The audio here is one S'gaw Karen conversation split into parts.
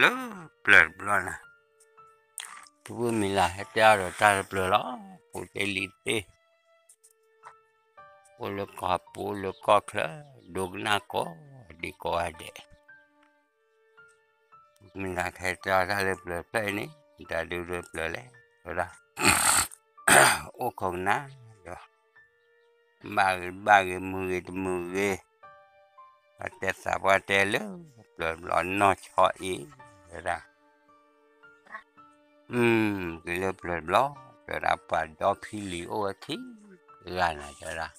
လၢပျၢၤတဘျီန့ၣ်, တဝံၣ်မံၤလၢ်ဟဲတဲအီၤဒီးတၢ်လၢပျၢၤလီၤ, ဖိတဲလံၤသ့ၣ်, အိၣ်လၢကီၢ်ပူၤလၢကီၢ်ချၢ, ဒိကနၣ်ကိးဒံကိးဂၤဒဲး, မ့ၢ်ဒၣ်ကဟဲတဲအီၤတၢ်လၢပျၢၤဖျၢၣ်အံၤန့ၣ်, တၢ်ဒုးလၢပျၢၤလဲၣ်, တဲဝဲဒၣ်, အိၣ်ခိးကနၣ်ဒီး ဘၣ်ဂ့ၤတဘၣ်ဂ့ၤ မုာ်ဂ့ၤတမုာ်ဂ့ၤ, ပှၤတဲသးပှၢ်တဲလၢပျၢၤတဘျီနီၢ်ဆီအ့ၣ်, တဲဝဲဒၣ်, ကလၢပျၢၤတဘျီ, တဲဝဲဒၣ် ပှၤဒီဖံလံၤအိၣ်ဝဲခံဂၤန့ၣ် တဲဝဲဒၣ်,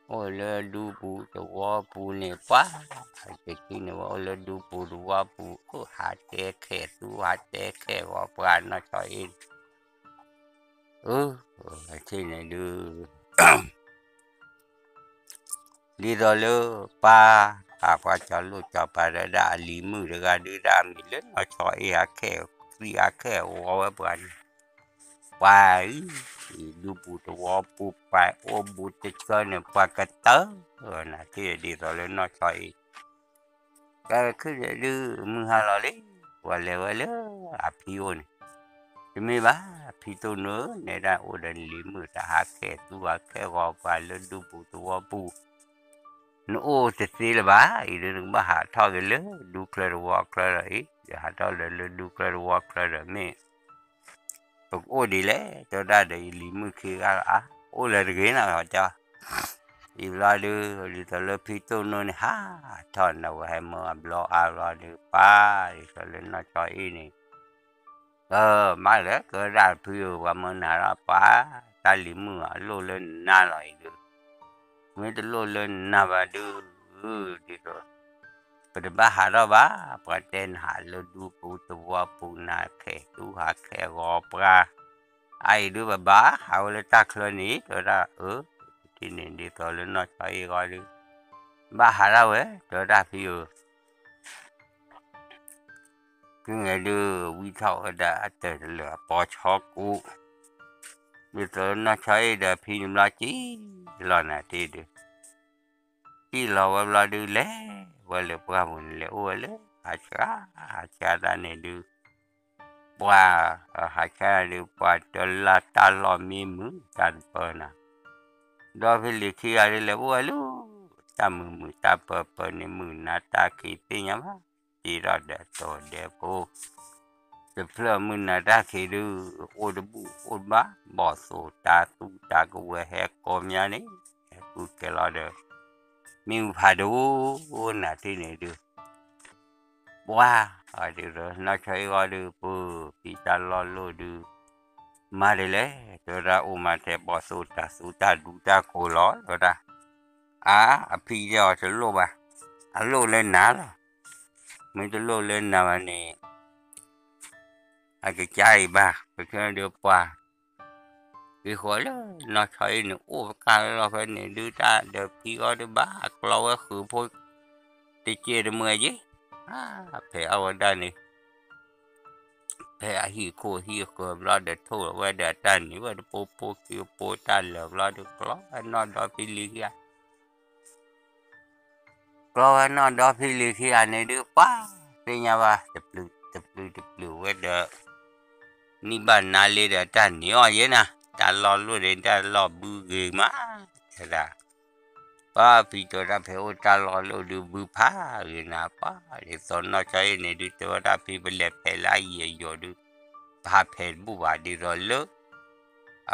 အိၣ်လၢဒူပူၤသဝီပူၤန့ၣ် ပှၤ, တထံၣ်န့ၣ်ဝဲအိၣ်လၢဒူပူၤသဝီပူၤ, အိၣ်ဟးတဲခဲၣ်သူဟးတဲခဲၣ်ဂီၤပှၤနီၢ်ဆီအ့ၣ်, အၢ, ထံၣ်န့ၣ်ဒုး ဒ်သိးလၢပၢ်, ပှၤကၠီၤလိၣ်ကၠီၤပၤဒီးဒၣ်အလံၤမုၣ်တဂၤဒုး တၢ်မံၤလၢနီၢ်ဆီအ့ၣ်ဟးခဲၣ်သံဟးခဲၣ်ဂီၤဝဲပှၤန့ၣ်, ပှၤအံၤ, ဒူပူၤသဝီပူၤ ပှၤအိၣ်ဘူးတဆၢန့ၣ် ပှၤကတၢၢ်, နထံၣ်ဒ်သိးလၢနီၢ်ဆီအ့ၣ် ကဲခုၣ်န့ၣ်ဒုး မုၢ်ဟါလီၤလံ, ပှၤလဲၤဝဲလၢအဖံအိၣ်န့ၣ်, တမ့ၢ်ဘၣ်, ဖံတိၢ်နိန့ၣ်ဒၣ်အိၣ်ဒီးလံၤမုၣ် တၢ်ဟးခဲၣ်သူဟးခဲၣ်ဂီၤပှၤလၢဒူပူၤသဝီပူၤ, နအိၣ်တသ့လၢၤဘၣ်, အံၤဒုးနကဘၣ်ဟးထီၣ်က့ၤလၢဒူချၢသဝီချၢဒီးအံၤ, ယဟးထီၣ်လၢလၢဒူချၢသဝီချၢဒီးမ့ၢ် ပကအိၣ်ဒ်လဲၣ်, တဲဝဲဒၣ်ဒီးယလံၤမုၣ်ခံဂၤလီၤ, အါ, အိၣ်လၢတဂ့ၤနီၤ, အံၤဘျီဒုး ဒ်သိးလၢဖံတိၢ်နိန့ၣ် ဟးထီၣ်န့ၣ် ဝဲဟဲမၢအဘျီအါဘျီဒုး ပၢ်, ဒ်သိးလၢနီၢ်ဆီအ့ၣ်န့ၣ်, ကမၤလၢ ကဝဲဒၣ်ဖုဧၢ, ပှၤမၢနၤလီၤ ပၢ်, တၢ်လံၤမုၣ်အလိၣ်လၢနၤလီၤအံၤဒုး, မ့ၢ်တလိၣ်လၢနၤဘၣ်ဒုး, ဒ်သိး ပတဘၣ်ဟးထီၣ်ဘၣ်, ပှၤတဲနၤလၢဒူပူၤသဝီပူၤ နဟးခဲၣ်သူဟးခဲၣ်ဂီၤပှၤ, အအံၤဒုးပဘၣ်ဟးဝဲလၢတၢ်ချၢန့ၣ်, တဲဝဲဒၣ်အၢ, ထံၣ်န့ၣ်ဒ်သိးလၢနီၢ်ဆီအ့ၣ်ဂီၤဒုး, ဘၣ်ဟးထီၣ်ဝဲ, တဲဝဲဒၣ်ဖံဧၢ ဖုန့ၣ်ဒုး ဝံထီၣ်ဝဲဒၣ်အတၢၢ်တလၢာ်အပီၤဆီကူ, ဒ်သိးနီၢ်ဆီအ့ၣ်ဒီးဖံန့ၣ်ဘျီ ကံၣ်လီၤနၤတ့ၢ်ဒုး, ကံၣ်လီၤဝဲဘျီဒုး လဲၤဝဲလၢပှၢ်ပူၤန့ၣ် လဲၤအိၣ်ဝဲလၢ ဟးဆှါ, ဟးဆှါတၢ်န့ၣ်ဒုး, ပှၤ, ဟးဆှါဒုး ပှၤတလၢ်တၢ်လီၢ်မ့ၢ်မုာ်တၢ်တပၢၢ်နၤ, ဒီဖံလံၤခံဂၤဒုး လဲၤအိၣ်ဝဲလၢ တၢ်မုာ်မုာ်တၢ်ပၢၢ်ပၢၢ်န့ၣ် မုာ်နၤတၢ်ခံးသ့ၣ်ညါဘၣ်, တ့ထီၣ်ဒီးတိၤဒဲဖိ, တဖျၢၣ်မုာ်နၤတၢ်ခံးဒုး, အိၣ်တဘူၣ်အိၣ်တဘၣ်, ဘီၣ်သိၣ်တၤသူတၤကဝဲၤဟဲကိးမးန့ၣ်, ဟဲဃုကဲၤလီၤဒီး, မ့ၣ်အူဖးဒိၣ်, နၤတ့ၢ်န့ၣ်ဒုး ပှၤ, ဒ်သိးနီၢ်ဆီအ့ၣ်ဂီၤဒုး ပၢ်ဖံတၢ်လီၢ်လိၣ်ဒုး, မၤဒ်လဲၣ်, တဲဝဲဒၣ် အိၣ်မးထဲဘီၣ်သိၣ်တၤသူတၢ်ဒူတၢ်ကိးလီၤ, တဲဝဲဒၣ်, အါ, အဖံတဲအီၤတလိၣ်ဘၣ်, အလိၣ်လၢနၤလီၤ, မ့ၢ်တလိၣ်လၢနၤဘၣ်န့ၣ် အကစၢ်အံၤဘၣ်, ပခဲဒီးပှၤ, က့ၤဃီလၢနီၢ်ဆီအ့ၣ်န့ၣ် အိၣ်ပကၢ်လီၤဖဲန့ၣ်ဒုး တၢ်ဒီးဖံဂီၢ်ဒုးဘၣ် အကျီဝဲဃုာ်ဖိ တစဲးတမှဲၤက့ၤ, ဖဲအဝဲဒၣ်န့ၣ် ဖဲအဟံၣ်ခိၣ်ဟံၣ်ဃၢၤဘျီဒီး ထိၣ်ဝဲဒီးအတၢ်နံၤဝဲတပိပိခံပိတၢ်လၢာ်ဘျီဒီး ကျီဝဲနီၢ်ဒီဖံလံၤခံဂၤ ကျီဝဲနီၢ်ဒီဖံလံၤခံဂၤန့ၣ်ဒုး ပှၤသ့ၣ်ညါဘၣ် တပျုာ်တပျုာ်ဝဲဒီး နံၣ်ဘၣ်နၤလ့ဒီးတၢ်နံၤအီၤယဲနၤ တၢ်လီၢ်လိၣ်န့ၣ် တၢ်လီၢ်ဘုဂ့ၤမး တဲဒၣ် ပှၤဖံတဲဒၣ်ဖဲအိၣ်တၢ်လီၢ်လိၣ်ဒုးဘုဖးဂ့ၤနၤ ပှၤဒ်သိးနီၢ်ဆီအ့ၣ်န့ၣ်ဒုး တဲဝဲဒၣ်ဖံပလဲၤဖဲးလၢအယံၤအယီၤဒုး ပဟးဖဲးတဘူၣ်ဘၣ် ဒ်သိးလၢ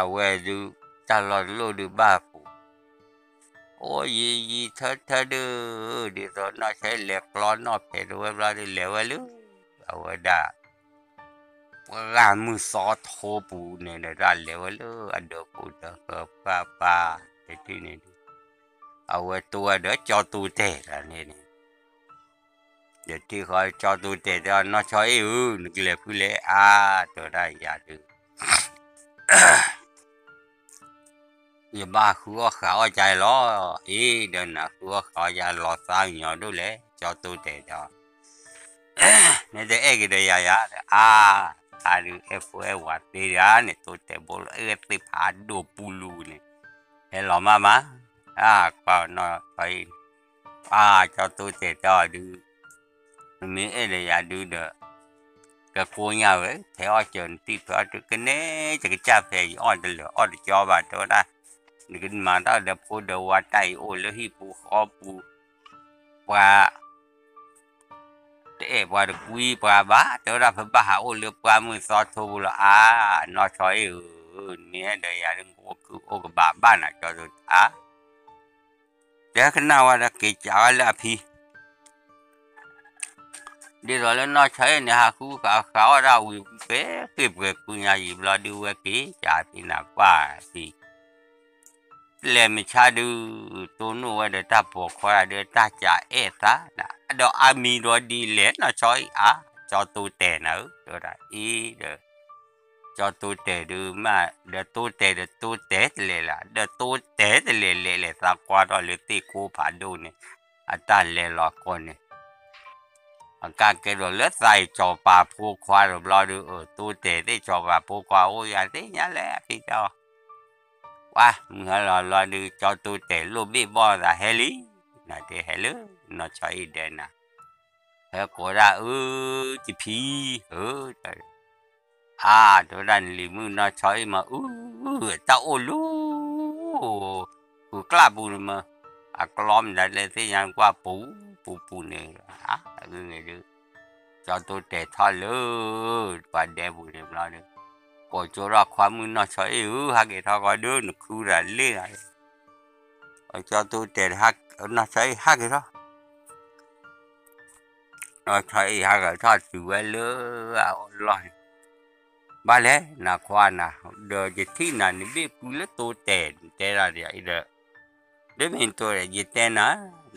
အဝဲဒုး တၢ်လီၢ်တလိၣ်ဒုးဘၣ်ပူၤ အိၣ်ယံၤယံၤထၢထၢဒုး ဒ်သိးနီၢ်ဆီအ့ၣ်လဲၤကျီနီၢ်ဖဲးတဝဲဘျီဒုး လဲၤဝဲလၢ အဝဲဒၣ် ပှၤဂၤမုၢ်သီထိပူၤန့ၣ်ဒီး တၢ်လဲၤဝဲလၢအဒၢးပူၤဒီး ပှၤပၢ်တထံၣ်န့ၣ်ဒုး အဝဲတိဝဲဒီးကၠီတိတဲာ်တၢ်န့ၣ်န့ၣ် ယထံၣ်ဃီကၠီတိတဲာ်တဲအီၤ နီၢ်ဆီအ့ၣ်ဧၢ နကလဲၤဖုလဲၣ် အါ တဲဝဲဒၣ်ယၤဒုး ယဘၣ်ဃုအီၣ်ဃာ်အီၣ်ကၢလီၤ အ့ ဒီးနဃုအီၣ်ဃာ်အီၣ်ယၤလီၤသးကညီၤဒိၣ်လဲၣ် ကၠီတိတဲာ်တဲအီၤ နတအဲၣ်က့ၤဒီးယၤယၤ အါ အါဒုး အဲၣ်ဖိအဲၣ်ဝၤသ့ဒၣ်န့ၣ် တိတဲာ်ဘိလီၤ အဲၣ်သ့ၣ်ဖးဒိၣ်ပူၤလူၤန့ၣ် ဟဲလီၤမးမး အါ ကွၢ်နီၢ်ဆီအ့ၣ် အါ ကၠီတိတဲာ်တဲအီၤဒုး နမ့ၢ်အဲၣ်ဒီးယၤဒုဒီး ကကိးညါဝဲ ဖဲအီၣ်စၢၤနသံၣ်ဖဲအီၣ်တုၤကနဲ ယကစၢ်ဖဲယအီၣ်တလၢာ်အီၣ်တကၠီဘၣ် တဲဝဲဒၣ်, နကမၤတၢ်ဒီးဖိဒီးဝါတၢ်အံၤအိၣ်လၢဟံၣ်ပူၤဃီပူၤ, ပှၤ တအဲၣ်ပှၤတကွံပှၤဘၣ် တဲဝဲဒၣ် ဖဲဘၣ်ဟးအိၣ်လၢပှၢ်မုၢ်သီထိပူၤလီၤ အါ, နီၢ်ဆီအ့ၣ်ဧၢ, နမ့ၢ်အဲၣ်ဒီးယၤဒု ကအိၣ်ကဘၣ်ဘၣ်နၤ ကၠီတိတဲအါ တဲကနၣ်ဝဲဒီးက့ၤကးဝဲလၢအဖံ ဒ်သိးလၢနီၢ်ဆီအ့ၣ်န့ၣ် ဟးဃုဃာ်ဃာ်အီၣ်ဒၣ်ဝံၤ ဖဲဃ့ၢ်ပှဲၤကူညါယံၤဘျီဒု ဝဲက့ၤကးဖံနၤပှၢ်ဖံ ပျဲၢ်မုၢ်ဆါဒု တိၢ်နီၣ်ဝဲဒီးတၢ်ပိာ်ခွါဒု တၢ်ကးအဲၣ်သးနၤ ဒီးအါမံၤဒီးဒ်လဲၣ် နီၢ်ဆီအ့ၣ်အါ, ကၠီတိတဲနၤဧၢ တဲဝဲဒၣ်အံၤဒီး ကၠီတိတဲဒုမး ဒီးတိတဲဒီးတိတဲတလဲၤလၢ ဒီးတိတဲတလဲၤလဲၤလဲၤသးကွၢ်ထီၣ်လၢသ့ၣ်ခိဖးဒိၣ်န့ၣ် အတၢ်လဲၤလီၤကီၢ်န့ၣ် အကးကဲဒီးလၢသးအံၤ စီၤပၤဖိခွါဒီးဘျီဒု အတိတဲသ့ၣ် စီၤပၤဖိခွါအိၣ်ယၤသ့ၣ်ညါလဲၣ် အဖံတဲအီၤ, ပှၤမုၢ်ဟါလီၤဘျီဒု ကၠီတိတဲလိၣ်ဘ့ၣ်ဘီၣ်သးဟဲလံ, နတဲဟဲလၢ နီၢ်ဆီအ့ၣ်ဒဲနၤ ဟဲကိးဒၣ်အၢ ယဖံဧၢ အါ တဲဝဲဒၣ် နလံၤမုၣ်နီၢ်ဆီအ့ၣ်မး အု တၢ်အိၣ်လၢ ဃုာ်ကျၢ်ပူၤန့ၣ်မး အကျီမတၤလဲၣ်သ့ၣ်ညါကွၢ်ပူၤပူၤပူၤန့ၣ် အဂ့ၢ်န့ၣ်ဒု ကၠီတိတဲထီၣ်လၢ ပှၤဒဲပူၤန့ၣ်ဘျီဒု ကိးကၠိထီၣ်ခွါမုၣ်နီၢ်ဆီအ့ၣ်ဧၢ ဟးက့ၤထီၣ်ကီးဒု နခုတၢ်လ့ၣ်လီၤ ကၠီတိတဲ နီၢ်ဆီအ့ၣ်ဟးက့ၤထီၣ် နီၢ်ဆီအ့ၣ်ဟးက့ၤထီၣ်တုၤဝဲလၢအအိၣ်လီၢ်န့ၣ်, ဘၣ်လဲၣ် နခွါနၤ, ဒီးယထံၣ်နၤန့ၣ် ဘ့ၣ်ကွံလၢတိတဲ နတဲဒၣ်ဒီးအံၤဒီး, ဒ်မ့ၢ်တိတဲ ယတဲနၤ,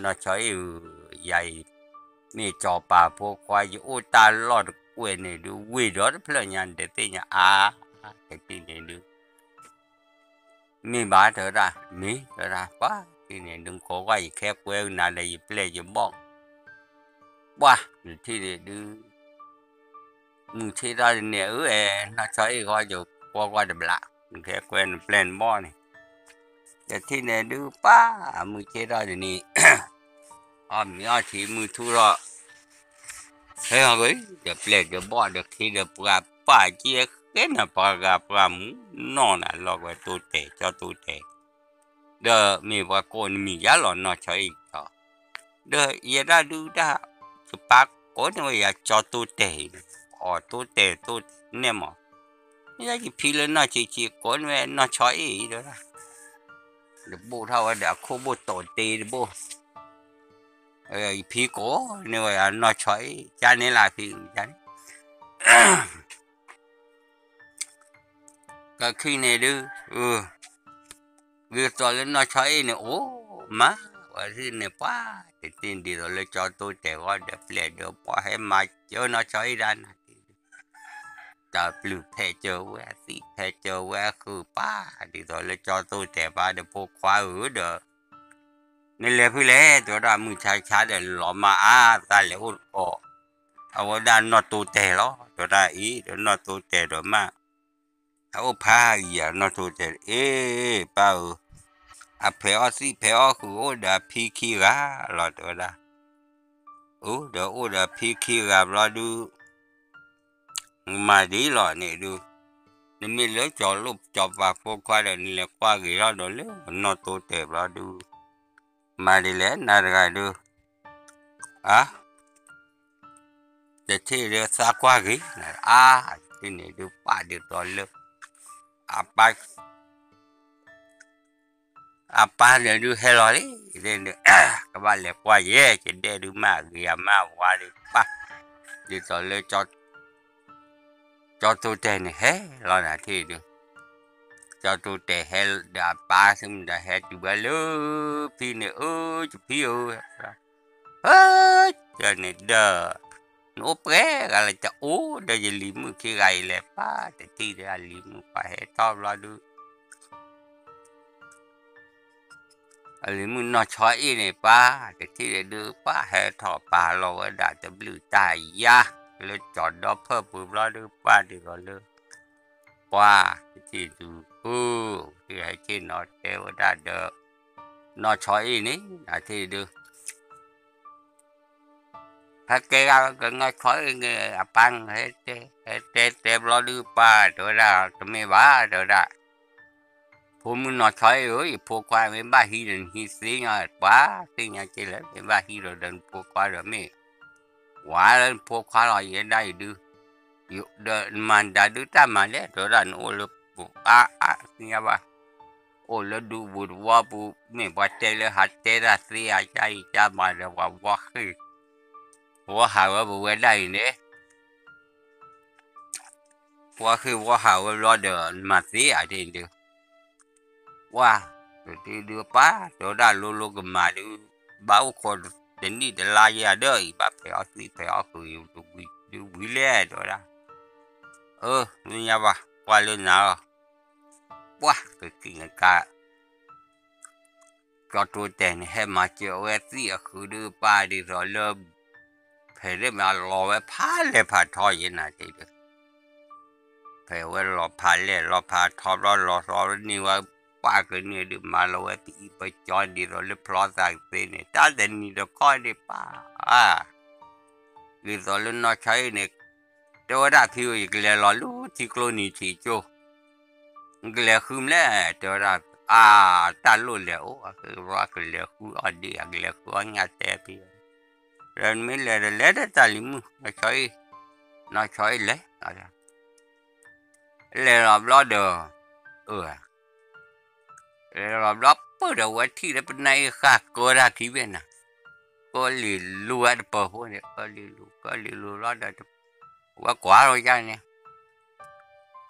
နီၢ်ဆီအ့ၣ်ဧၢ, ယၤအံၤ မ့ၢ်စီၤပၤဖိခွါ ယအိၣ်တၢ်လီၢ်တကွဲးန့ၣ်ဒုး ဝ့ၢ်ဒီတဖျၢၣ်ညါ နတသ့ၣ်ညါအါ, တထံၣ်န့ၣ်ဒုး မ့ၢ်ဘၣ်တဲဝဲဒၣ်, မ့ၢ်တဲဝဲဒၣ် ပှၤထံၣ်န့ၣ်ဒုး ကိးကွၢ်ယခဲကွဲနၤဒီးယပျဲၢ်ယဘီၣ်, ပှၤနထံၣ်န့ၣ်ဒုး မုၢ်ဆ့ၣ်ထီၣ်တနံၤဧၢ, နီၢ်ဆီအ့ၣ်ဃီ ယကွၢ်ကွၢ်တဘျီ, နခဲကွဲနပျဲၢ်နဘီၣ်န့ၣ်, ယထံၣ်န့ၣ်ဒုး ပှၤမုၢ်ဆ့ၣ်ထီၣ်တနံၤ အီၣ်မ့ၤအီထံမုၢ်ထူၣ်ထီၣ်, ဟဲဟီၣ်ကွံာ် ဒီးပျဲၢ်ဒီးဘီၣ်ဒီးခ့ဒီးပှၤပာ်က့ၤဃဲနၤ ပှၤဂၤပှၤမူနီၢ်နၤ လီၤကွဲတိတဲာ် ကၠီတိတဲာ်, ဒီးမ့ၢ်ပှၤကိးနမံၤယါလီၤ နီၢ်ဆီအ့ၣ်အံၤ, ဒီးယဲဒၣ်ဒုးတၢ် ယပၢ်ကိးန့ၢ်ဝဲယၤ ကၠီတိတဲာ်အံၤ, အီၤတိတဲာ်တိတဲာ်နဲၣ်မး, ယဲယဖံလၢနီၢ်ဆံးဆံးကိးန့ၢ်ဝဲနီၢ်ဆီအ့ၣ်အံၤဒီး တဘိၣ်ထီၣ်ဝဲဒီးအခိၣ်ဘိၣ်တီၤတ့တဘိၣ်, ယဖံကိးန့ၢ်ဝဲယၤနီၢ်ဆီအ့ၣ် ကန့ၣ်လၢဖံန့ၣ်, ကခံန့ၣ်ဒုး, ဂ့ၤသိးလၢနီၢ်ဆီအ့ၣ်န့ၣ် အိၣ်မး, ဝဲသ့ၣ်န့ၣ်ပှၤ တသ့ၣ်ဒ်သိးလၢကၠီတိတဲာ်ဂီၢ်ဒီးပျဲၢ်ဒီးဘီၣ်ဟဲမၤစၢၤနီၢ်ဆီအ့ၣ်ဒၣ်နၤ, တၢ်ပျုၢ်ဖဲးစၢၤဝဲသံၣ်ဖဲးစၢၤဝဲဃုာ်ပၢ် ဒ်သိးလၢကၠီတိတဲာ်ပၢ်ဒီးဖိခွါဧၢဒီး နလဲၤဖုလဲၣ် တဲဝဲဒၣ် မုၢ်ဆါဆါဒီးလီၤမၢ်အါ သးလဲၤအိၣ်တကိး အဝဲဒၣ်နီၢ်တိတဲာ်လီၤ တဲဝဲဒၣ်အံၤ ဒီးနီၢ်တိတဲာ်ဒီးမၢ် အအိၣ်ဖးယံာ်ဧါ နီၢ်တိတဲာ် အ့ ပၢ်ဧၢ, အဖဲးအီၣ်သံၣ်ဖဲးအီၣ်ဃုာ်အိၣ်ဒီးအဖံခံဂၤလီၤ တဲဝဲဒၣ်, အိၣ်ဒီးအိၣ်ဒီးအဖံခံဂၤဘျီဒုး မၤဒ်လီၤန့ၣ်ဒုး, နမ့ၢ်လၢကၠီၤလိၣ်ကၠီၤပၤဖိခွါဒီး နလဲၤကွၢ်ဂ့ၤထီၣ်ဒီးလၢနီၢ်တိတဲာ်ဘျီဒုး, မၤဒ်လဲၣ်နၤတဂၤဒုး, အါ, တထံၣ်ဒုးသးကွၢ်ဂ့ၤ, အါ, တထံၣ်န့ၣ်ဒုးပာ်ဒ်သိးလၢ, အပၢ် အပၢ်န့ၣ်ဒုးဟဲလီၤလံ, ကဘၣ်လဲၤကွၢ်ယဲ, ယဒဲဒုးမ့ၢ်ဂ့ၤအမ့ၢ်ဝါဒုးပၢ်, ဒ်သိးလၢ ကၠီၤတိတဲာ်န့ၣ် ဟဲလီၤနၤထံၣ်ဒုး, ကၠီၤတိတဲာ်ဟဲဒီးအပၢ်သ့ၣ်မတၤဟဲတုၤဝဲလၢဖံန့ၣ် အၢ ယဖံဧၢ, ဟၢ, ကၠီၤန့ၣ်ဒီး, နအိၣ်ပှဲၤဂၤလၢတအိၣ်ဒီးယလံၤမုၣ်ခံဂၤအံၤလဲၣ် ပၢ်တထံၣ်ဒီးအလံၤမုၣ်ပှၤဟဲထီၣ်ဘျီဒုး အလံၤမုၣ်နီၢ်ဆီအ့ၣ်န့ၣ် ပၢ်တထံၣ်ဒုး ပၢ်ဟဲထီၣ်ပာ်လီၤဝဲဒၣ်တဘျုးတၢ်ယါ, လၢကၠီၤဒီဖၢၣ်ပူၤဘျီဒုး ပၢ်ဒ်သိးလၢ, ပှၤတထံၣ်ဒုး, အု, ဟဲဆ့ၣ်နီၤတဲဝဲဒၣ်ဒီး, နီၢ်ဆီအ့ၣ်န့ၣ် အထံၣ်ဒုး ဖဲကဲဂၤကနီၢ်ဆီအ့ၣ်န့ၣ် အပၢ်ဟဲတဲ ဟဲတဲတဲဘျီဒုး ပၢ်တဲဝဲဒၣ် တမ့ၢ်ဘၣ် တဲဝဲဒၣ် ဖိမုၣ်နီၢ်ဆီအ့ၣ်ဧၢ, ယဖိခွါမ့ၢ်ဘၣ်ဟံးဒီးနဟံးသ့ၣ်ညါ ပှၤသ့ၣ်ညါက့လဲၣ်, မ့ၢ်ဘၣ်ဟံးဒီးဒီးနဖိခွါဒီးမ့ၢ် ဝၤလၢနဖိခွါလီၤ ယဲဒၣ်အံၤဒုး, ဒီးနမၤတၢ်ဒုးတၢ်မၤလဲၣ် တဲဝဲဒၣ် နအိၣ်လၢပူၤအါအါသ့ၣ်ညါဘၣ်, အိၣ်လၢဒူပူၤတဝီပူၤ မ့ၢ်ပှၤတဲလၢဟးတဲတၢ်သ့အါကါအံၤကါမးဒီး ပှၤဝီဃ့ၢ် ဝီဟးဝဲပဝဲဒၣ်အံၤန့ၣ် ဝီဃ့ၢ်ဝီဟးဝဲဘျီဒီး နမၤသ့ဧါဒ်န့ၣ်ဒုး, ပှၢ် တဒုဒုးပၢ် တဲဝဲဒၣ်လိၤလိၤကမၤဒုး, ဘၣ်အိၣ်ခိးတနံၣ်တလါယၤဒီးအံၤ ဘၣ်ဖဲးအီၣ်သံၣ်ဖဲးအီၣ်ဃုာ် ဒုးဝံၤလဲၣ် တဲဝဲဒၣ်, အၢ သ့ၣ်ညါဘၣ် ကွၢ်လၢနၤလီၤ, ပှၢ် ကကံၣ်နကါ ကၠီတိတဲာ်န့ၣ် ဟဲမၤစၢၤဝဲသံၣ်အဃုာ်ဒုး ပၢ်ဒ်သိးလၢ ဖဲးဒၣ်မးလီၤဝဲဖးလဲၢ်ဖးထီယဲနၤဒ်ဒီး, ဖဲးဝဲလီၤဖးလဲၢ်လီၤဖးထီဘျီ လီၤသီန့ၢ်ဝဲ ပၢ်ကန့ၢ်ဒုး မၤလီၤဝဲပအံၣ်ပကၠီဒ်သိးလၢဖျီသးကသ့န့ၣ် တၢ်တနံၤတခီဒံးပၢ် ဒ်သိးလၢနီၢ်ဆီအ့ၣ်န့ၣ် တဲဝဲဒၣ်ဖံဧၢ ယကလဲၤလီၤလၢထံကျိနံၤထံကၠိ နကလဲၤဃုမလဲၣ် တဲဝဲဒၣ်, အါ တၢ်လိၣ်လဲၤအိၣ် အကလဲၤဃုအီၣ်ဒ့ၣ် အကလဲၤဃုအီၣ်ညၣ်တဲဖံ, ဒီးနမ့ၢ်လဲၤဒီးလဲၤဒီးတၢ်လံၤမုၢ် နီၢ်ဆီအ့ၣ်, နီၢ်ဆီအ့ၣ်လဲၤ, လဲၤလီၤဘျီဒီး, အၢ လဲၤလီၤဘျီပၢၢ်ဒီးဝဲထံၣ်လၢပနၢ်အ့ၣ်ဃာ်ကၢတၢ်ခံဘ့ၣ်နၤ, ကၢလံၤလူၤဝဲတပၢၤဖိန့ၣ် ကၢလံၤလူၤ ကၢလံၤလူၤလီၤဒီး ဝဲကွၢ်လီၤယါန့ၣ်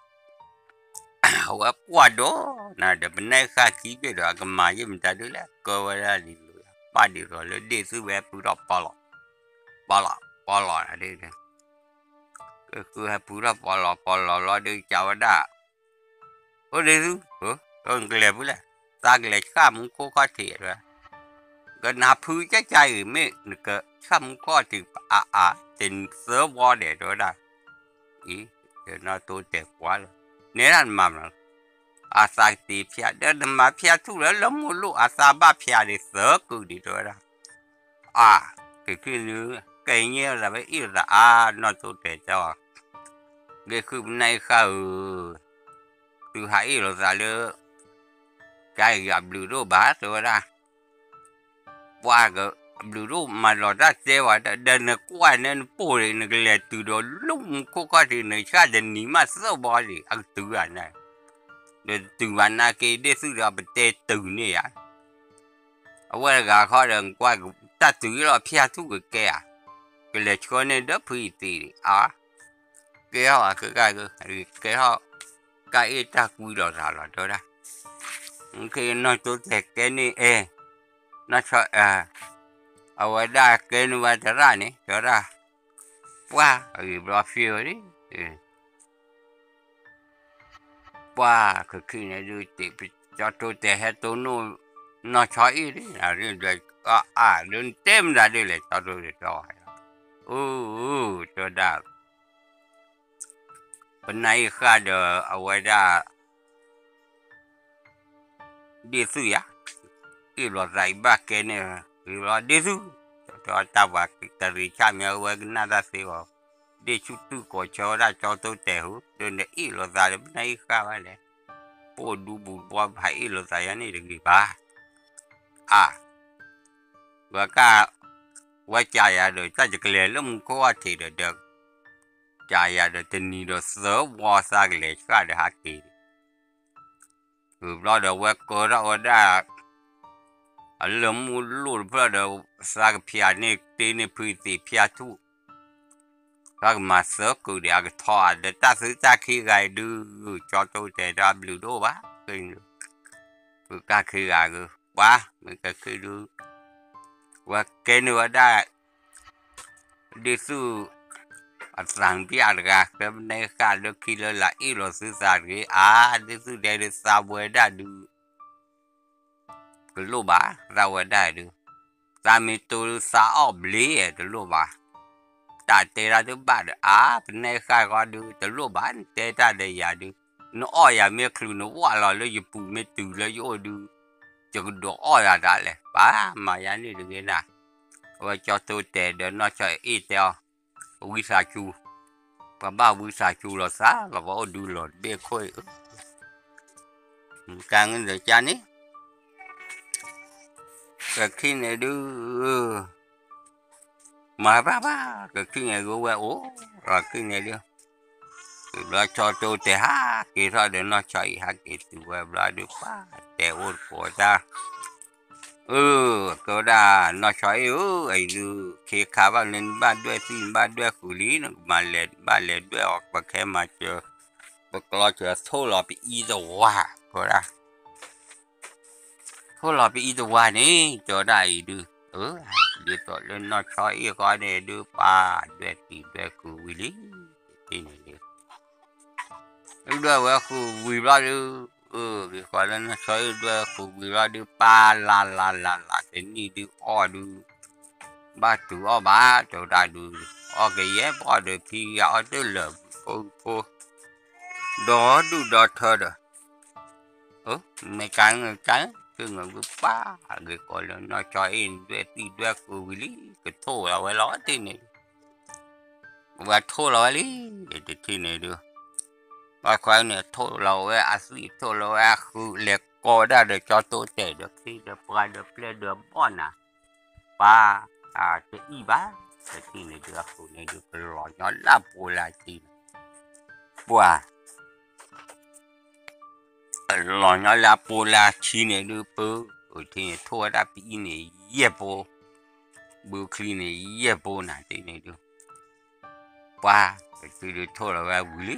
အဝဲကွၢ်ဒီးနၤဒီး ပနၢ်အ့ၣ်ဃာ်ခံဘ့ၣ်ဒီး အကမၤယဲၢ်မတၤဒုးလဲၣ် ကၢဝဲဒၣ်လံၤလူၤ ပၢ်ဒ်သိးလၢဒ့ၣ်သုဝဲဖုထီၣ်ပီလီၤ, ပီလီၤ ပီလီၤဒ်န့ၣ်, ကဟဲဖုထီၣ်ပီလီၤပီလီၤလီၤဒီးကးဝဲဒၣ်, အိၣ်ဒ့ၣ်သု, နကလဲၤဖုလဲၣ်, သးကလဲၤဆှၣ်မူခိၣ်ခီၣ်ထံးတဲဝဲ, ကနၢ်ဖုကကါအံၤ မ့ၢ်နကဆှၣ်မူခိၣ်ထံးအါအါ တသၢဘီဒဲးတဲဝဲဒၣ်, အံၤ, ဒီးနီၢ်တိတဲာ်ကွၢ်လီၤ, နဲဒၣ်နမၤမနုၤ, အသးကတ့ဖၠး ဒီးနမၤဖၠးထူၣ်လၢလၢမူလိၣ် အသးဘၣ်ဖၠးဒံးသၢကုာ်ဒံးတဲဝဲဒၣ်, အါ, ကခံနုၤ, ကဲညဲလိာ်သးဝဲအ့ၣ်လိာ်သးအါ နီၢ်တိတဲာ်တဲအီၤ, ဒ့ၣ်ဃုပနၢ်အ့ၣ်ဃာ်ဧၢ, သုဟးအ့ၣ်လိာ်သးလၢ ကါအံၤအဘျုးဒိၣ်ဘၣ်တဲဝဲဒၣ်, ပှၤကဘျုးဒိၣ်မၤလီၤတၢ်တဲဝဲဒၣ် ဒီးနကွၢ်န့ၣ်နပိၢ်န့ၣ် နကလဲၤတုၤဒီးလၢမူခိၣ်ခီၣ်ထံး နဆှၣ်တနံၤမးသၢဘီဒံး အကတုၤဧါန့ၣ်, ဒီးတတုၤဘၣ်နာ်က့ ဒ့ၣ်သုဒီးပတဲတုၤန့ၣ်ဧါ အဝဲတဂၤခီဒီး နကွၢ်တၢ်တုၤလီၤဖၠးထူၣ်ကကဲဧါ, ကလဲၤဆှၢန့ၢ်ဒီးဖုယသံးဒံးအါ, ကဲထီၣ်ကကဲထီၣ်, ကါအ့ၣ်တၢ်ကွံလိာ်သးလီၤတဲဝဲဒၣ်, နီၢ်တိတဲာ်ကဲန့ၣ်အဲ, နီၢ်ဆီ, အဝဲဒၣ်ကဲန့ၢ်ဝဲသရၣ်န့ၣ် တဲဝဲဒၣ်, ပှၢ်အဂ့ၤဘျီဖ့ဝဲဒၣ် ပှၢ်ကခံန့ၣ်ဒုးတ့ၢ် ကၠီတိတဲာ်ဟဲတိၢ်နီၣ် နီၢ်ဆီအ့ၣ်ဒ်, အါ ဒီးနတဲမတၤဒ်လဲၣ် ကၠီတိတဲာ်တဲအီၤ, အၢ တဲဝဲဒၣ်, ပနၢ်အ့ၣ်ဃာ်ဒီးအဝဲဒၣ် ဒ့ၣ်သုယၤ, အ့ၣ်လိာ်သးအံၤဘၣ်ကဲန့ၣ်, ဂ့ၤဘျီဒ့ၣ်သု, တၢ်ပှၤတရံးဆၣ်မ့ၢ်အဝဲကနၣ်တၢ်သ့အီၤ, ဒ့ၣ်ဆူၣ်တူၢ်ကိးဆၢဝဲဒၣ်ကၠီတိတဲာ်ဟူ, ဒီးနအ့ၣ်လိာ်သးဒီးပနၢ်အ့ၣ်ဃာ်ဘၣ်လဲၣ်, ပအိၣ်ဒူပူၤတဘီ ပဟးအ့ၣ်လိာ်သးယၤန့ၣ်တဂ့ၤဘၣ်, အါ, ဝဲက, ဝဲကးယၤဒီး တၢ်ယကလဲၤလၢမူခိၣ်အထံးဒီး ဒီး ကးယၤဒီးတနံၤဒီးသၢဝီသးကလဲၤဆှၣ်ဒီးဟးက့ၤ ဂုာ်ဘျီဒီးဝဲကၢထီၣ်ဝဲဒၣ် အလၢမူလိၣ်တဖျၢၣ်ဒီး သးကဖၠးန့ၢ်တ့န့ၢ်ဖုသံးဖၠးထူၣ်, သးကမၤသၢကုာ်ဒီး အကထီအီၤဒီးတၢ်သုတၢ်ခံဂၤအံၤဒုး ကၠီတိတဲာ်ဒီးအဘျုးတအိၣ်ဘၣ်, ကကဲခံဂၤဂ့ၤ, ပှၤမ့ၢ်ကဲခံဒုး ဝဲကဲန့ၢ်ဝဲဒၣ် ဒ့ၣ်သု အသးပျၢ်တဂၤ ကဲပနဲဃာ်လၢခံလၢလာ်အ့ၣ်လိာ်သုသးတဂ့ၤ အါ ဒ့ၣ်သုတဲဒုးသးဝဲဒၣ်ဒုး တလိၣ်ဘၣ် သးဝဲဒၣ်ဒုး သးမ့ၢ်တိၢ်ဒုးသးအီၣ်ဘျ့တလိၣ်ဘၣ် တၢ်တဲတၢ်တဘၣ်ဒီး အါ ပနဲဃာ်ဃီဒုး တလိၣ်ဘၣ် နတဲတၢ်ဒီးယၤဒုး နအီၣ်ယၤမ့ၢ်ချုးနဝၣ်လီၤလၢယပူၤမ့ၢ်တုၤလၢယအိၣ်ဒုး ယကဒိးအီၣ်ယၤဒၣ်လဲာ် ပၢ်မၤယၤန့ၣ်တဂ့ၤနၤ အဝဲကၠီတိတဲာ်ဒီးနီၢ်ဆီအ့ၣ်တဲအီၤ, ဝံသးစူၤ, ပှၤဘၣ်ဝံသးစူၤလီၤသးလီၤ ပှၤအိၣ်ဒူလီၤတဘ့ၣ်ခိၣ်အံၤ, ကန့ၣ်, ကခံန့ၣ်ဒုး မၤဘၣ်ဘၣ်, ကခံန့ၣ်ဒုးဝဲအိၣ်, ကခံန့ၣ်ဒုး ဘျီကၠီတိတဲာ်ဟးက့ၤထီၣ်ဒီးနီၢ်ဆီအ့ၣ်ဟးက့ၤတုၤဝဲဘျီဒုး ပှၤတဲအိၣ်တကိးတၢ်, အၢ, ကဝဲဒၣ်နီၢ်ဆီအ့ၣ်ဧၢ, အံၤဒုး ခ့ခါဘၣ်လၢနဘၣ်ဒွဲၣ်သံ နဘၣ်ဒွဲၣ်ဃုာ်လံ, နကမၤလဲၤဘၣ်လဲၤဒွဲၣ်အီၤ ပခဲမၤစၢၤ, ပကျီစၢၤထိၣ်လီၤပအံတဝါ, ကဝဲဒၣ် ထိၣ်လီၤပအံတဝါန့ၣ် ကဝဲဒၣ်အံၤဒုး, အၢ, ဒ်သိးလၢနီၢ်ဆီအ့ၣ်ဃီန့ၣ်ဒုး ပှၤဒွဲၣ်သံဒွဲၣ်ဃုာ်ဝံၤလံ, တထံၣ်န့ၣ်ဒုး ဒွဲၣ်ဝဲဃုာ်ဝံၤဘျီဒုး, အၢ, ဒ်သိးလၢနီၢ်ဆီအ့ၣ်ဒွဲၣ်ဃုာ်ဝံၤဘျီဒုး ပှၤလၤလၤလၤလၤတနံၣ်ဒုးအီၣ်ဒုး, ဘၣ်တုၤအီၣ်ဘၣ် တဲဝဲဒၣ်ဒုး, အီၣ်ကယဲၢ်ပီၣ်ဒီးဖံဂၤအီၣ်တလၢာ်ဖိဖိ, ဒီဒူၣ်ဒီထၢဒီး မ့ၢ်ကါန့ၣ်ကါ, က့ၤငၢၢ်ဝံၤပှၤ, ဂ့ၤကီးလၢနီၢ်ဆီအ့ၣ်ဒွဲၣ်သံဒွဲၣ်ဃုာ်ဝံၤလံ, ကထိၣ်လီၤဝဲလီၤတထံၣ်န့ၣ်, ဝဲထိၣ်လီၤဝဲလံ, တထံၣ်န့ၣ်ဒုး, ဘၣ်ခွါန့ၣ်ထိၣ်လီၤဝဲအသွံၣ် ထိၣ်လီၤဝဲအဃုာ် လဲၤကိးဝဲဒၣ်ဒီးကၠီတိတဲာ်ဒီးခ့ဒီးပှၤဒီးပျဲၢ်ဒီးဘီၣ်နၤ, ပှၤ, တအံၣ်ဘၣ်, တထံၣ်န့ၣ်ဒုး အဃုာ်န့ၣ်ဒုး ကလီၤညီလၢအပူၤလၢအဆံန့ၣ်, ပှၤ လီၤညီလၢအပူၤလၢအဆံန့ၣ်ဒုး ပၢ, ထံၣ်န့ၣ်ထိၣ်ဝဲဒၣ်ပအံၤန့ၣ်ယဲၢ်ပိ, ဘုချံန့ၣ်ယဲၢ်ပိနၤ ထံၣ်န့ၣ်ဒုး, ပှၤ, ပစုဒုးထိၣ်လီၤဝဲဝံၤလံ,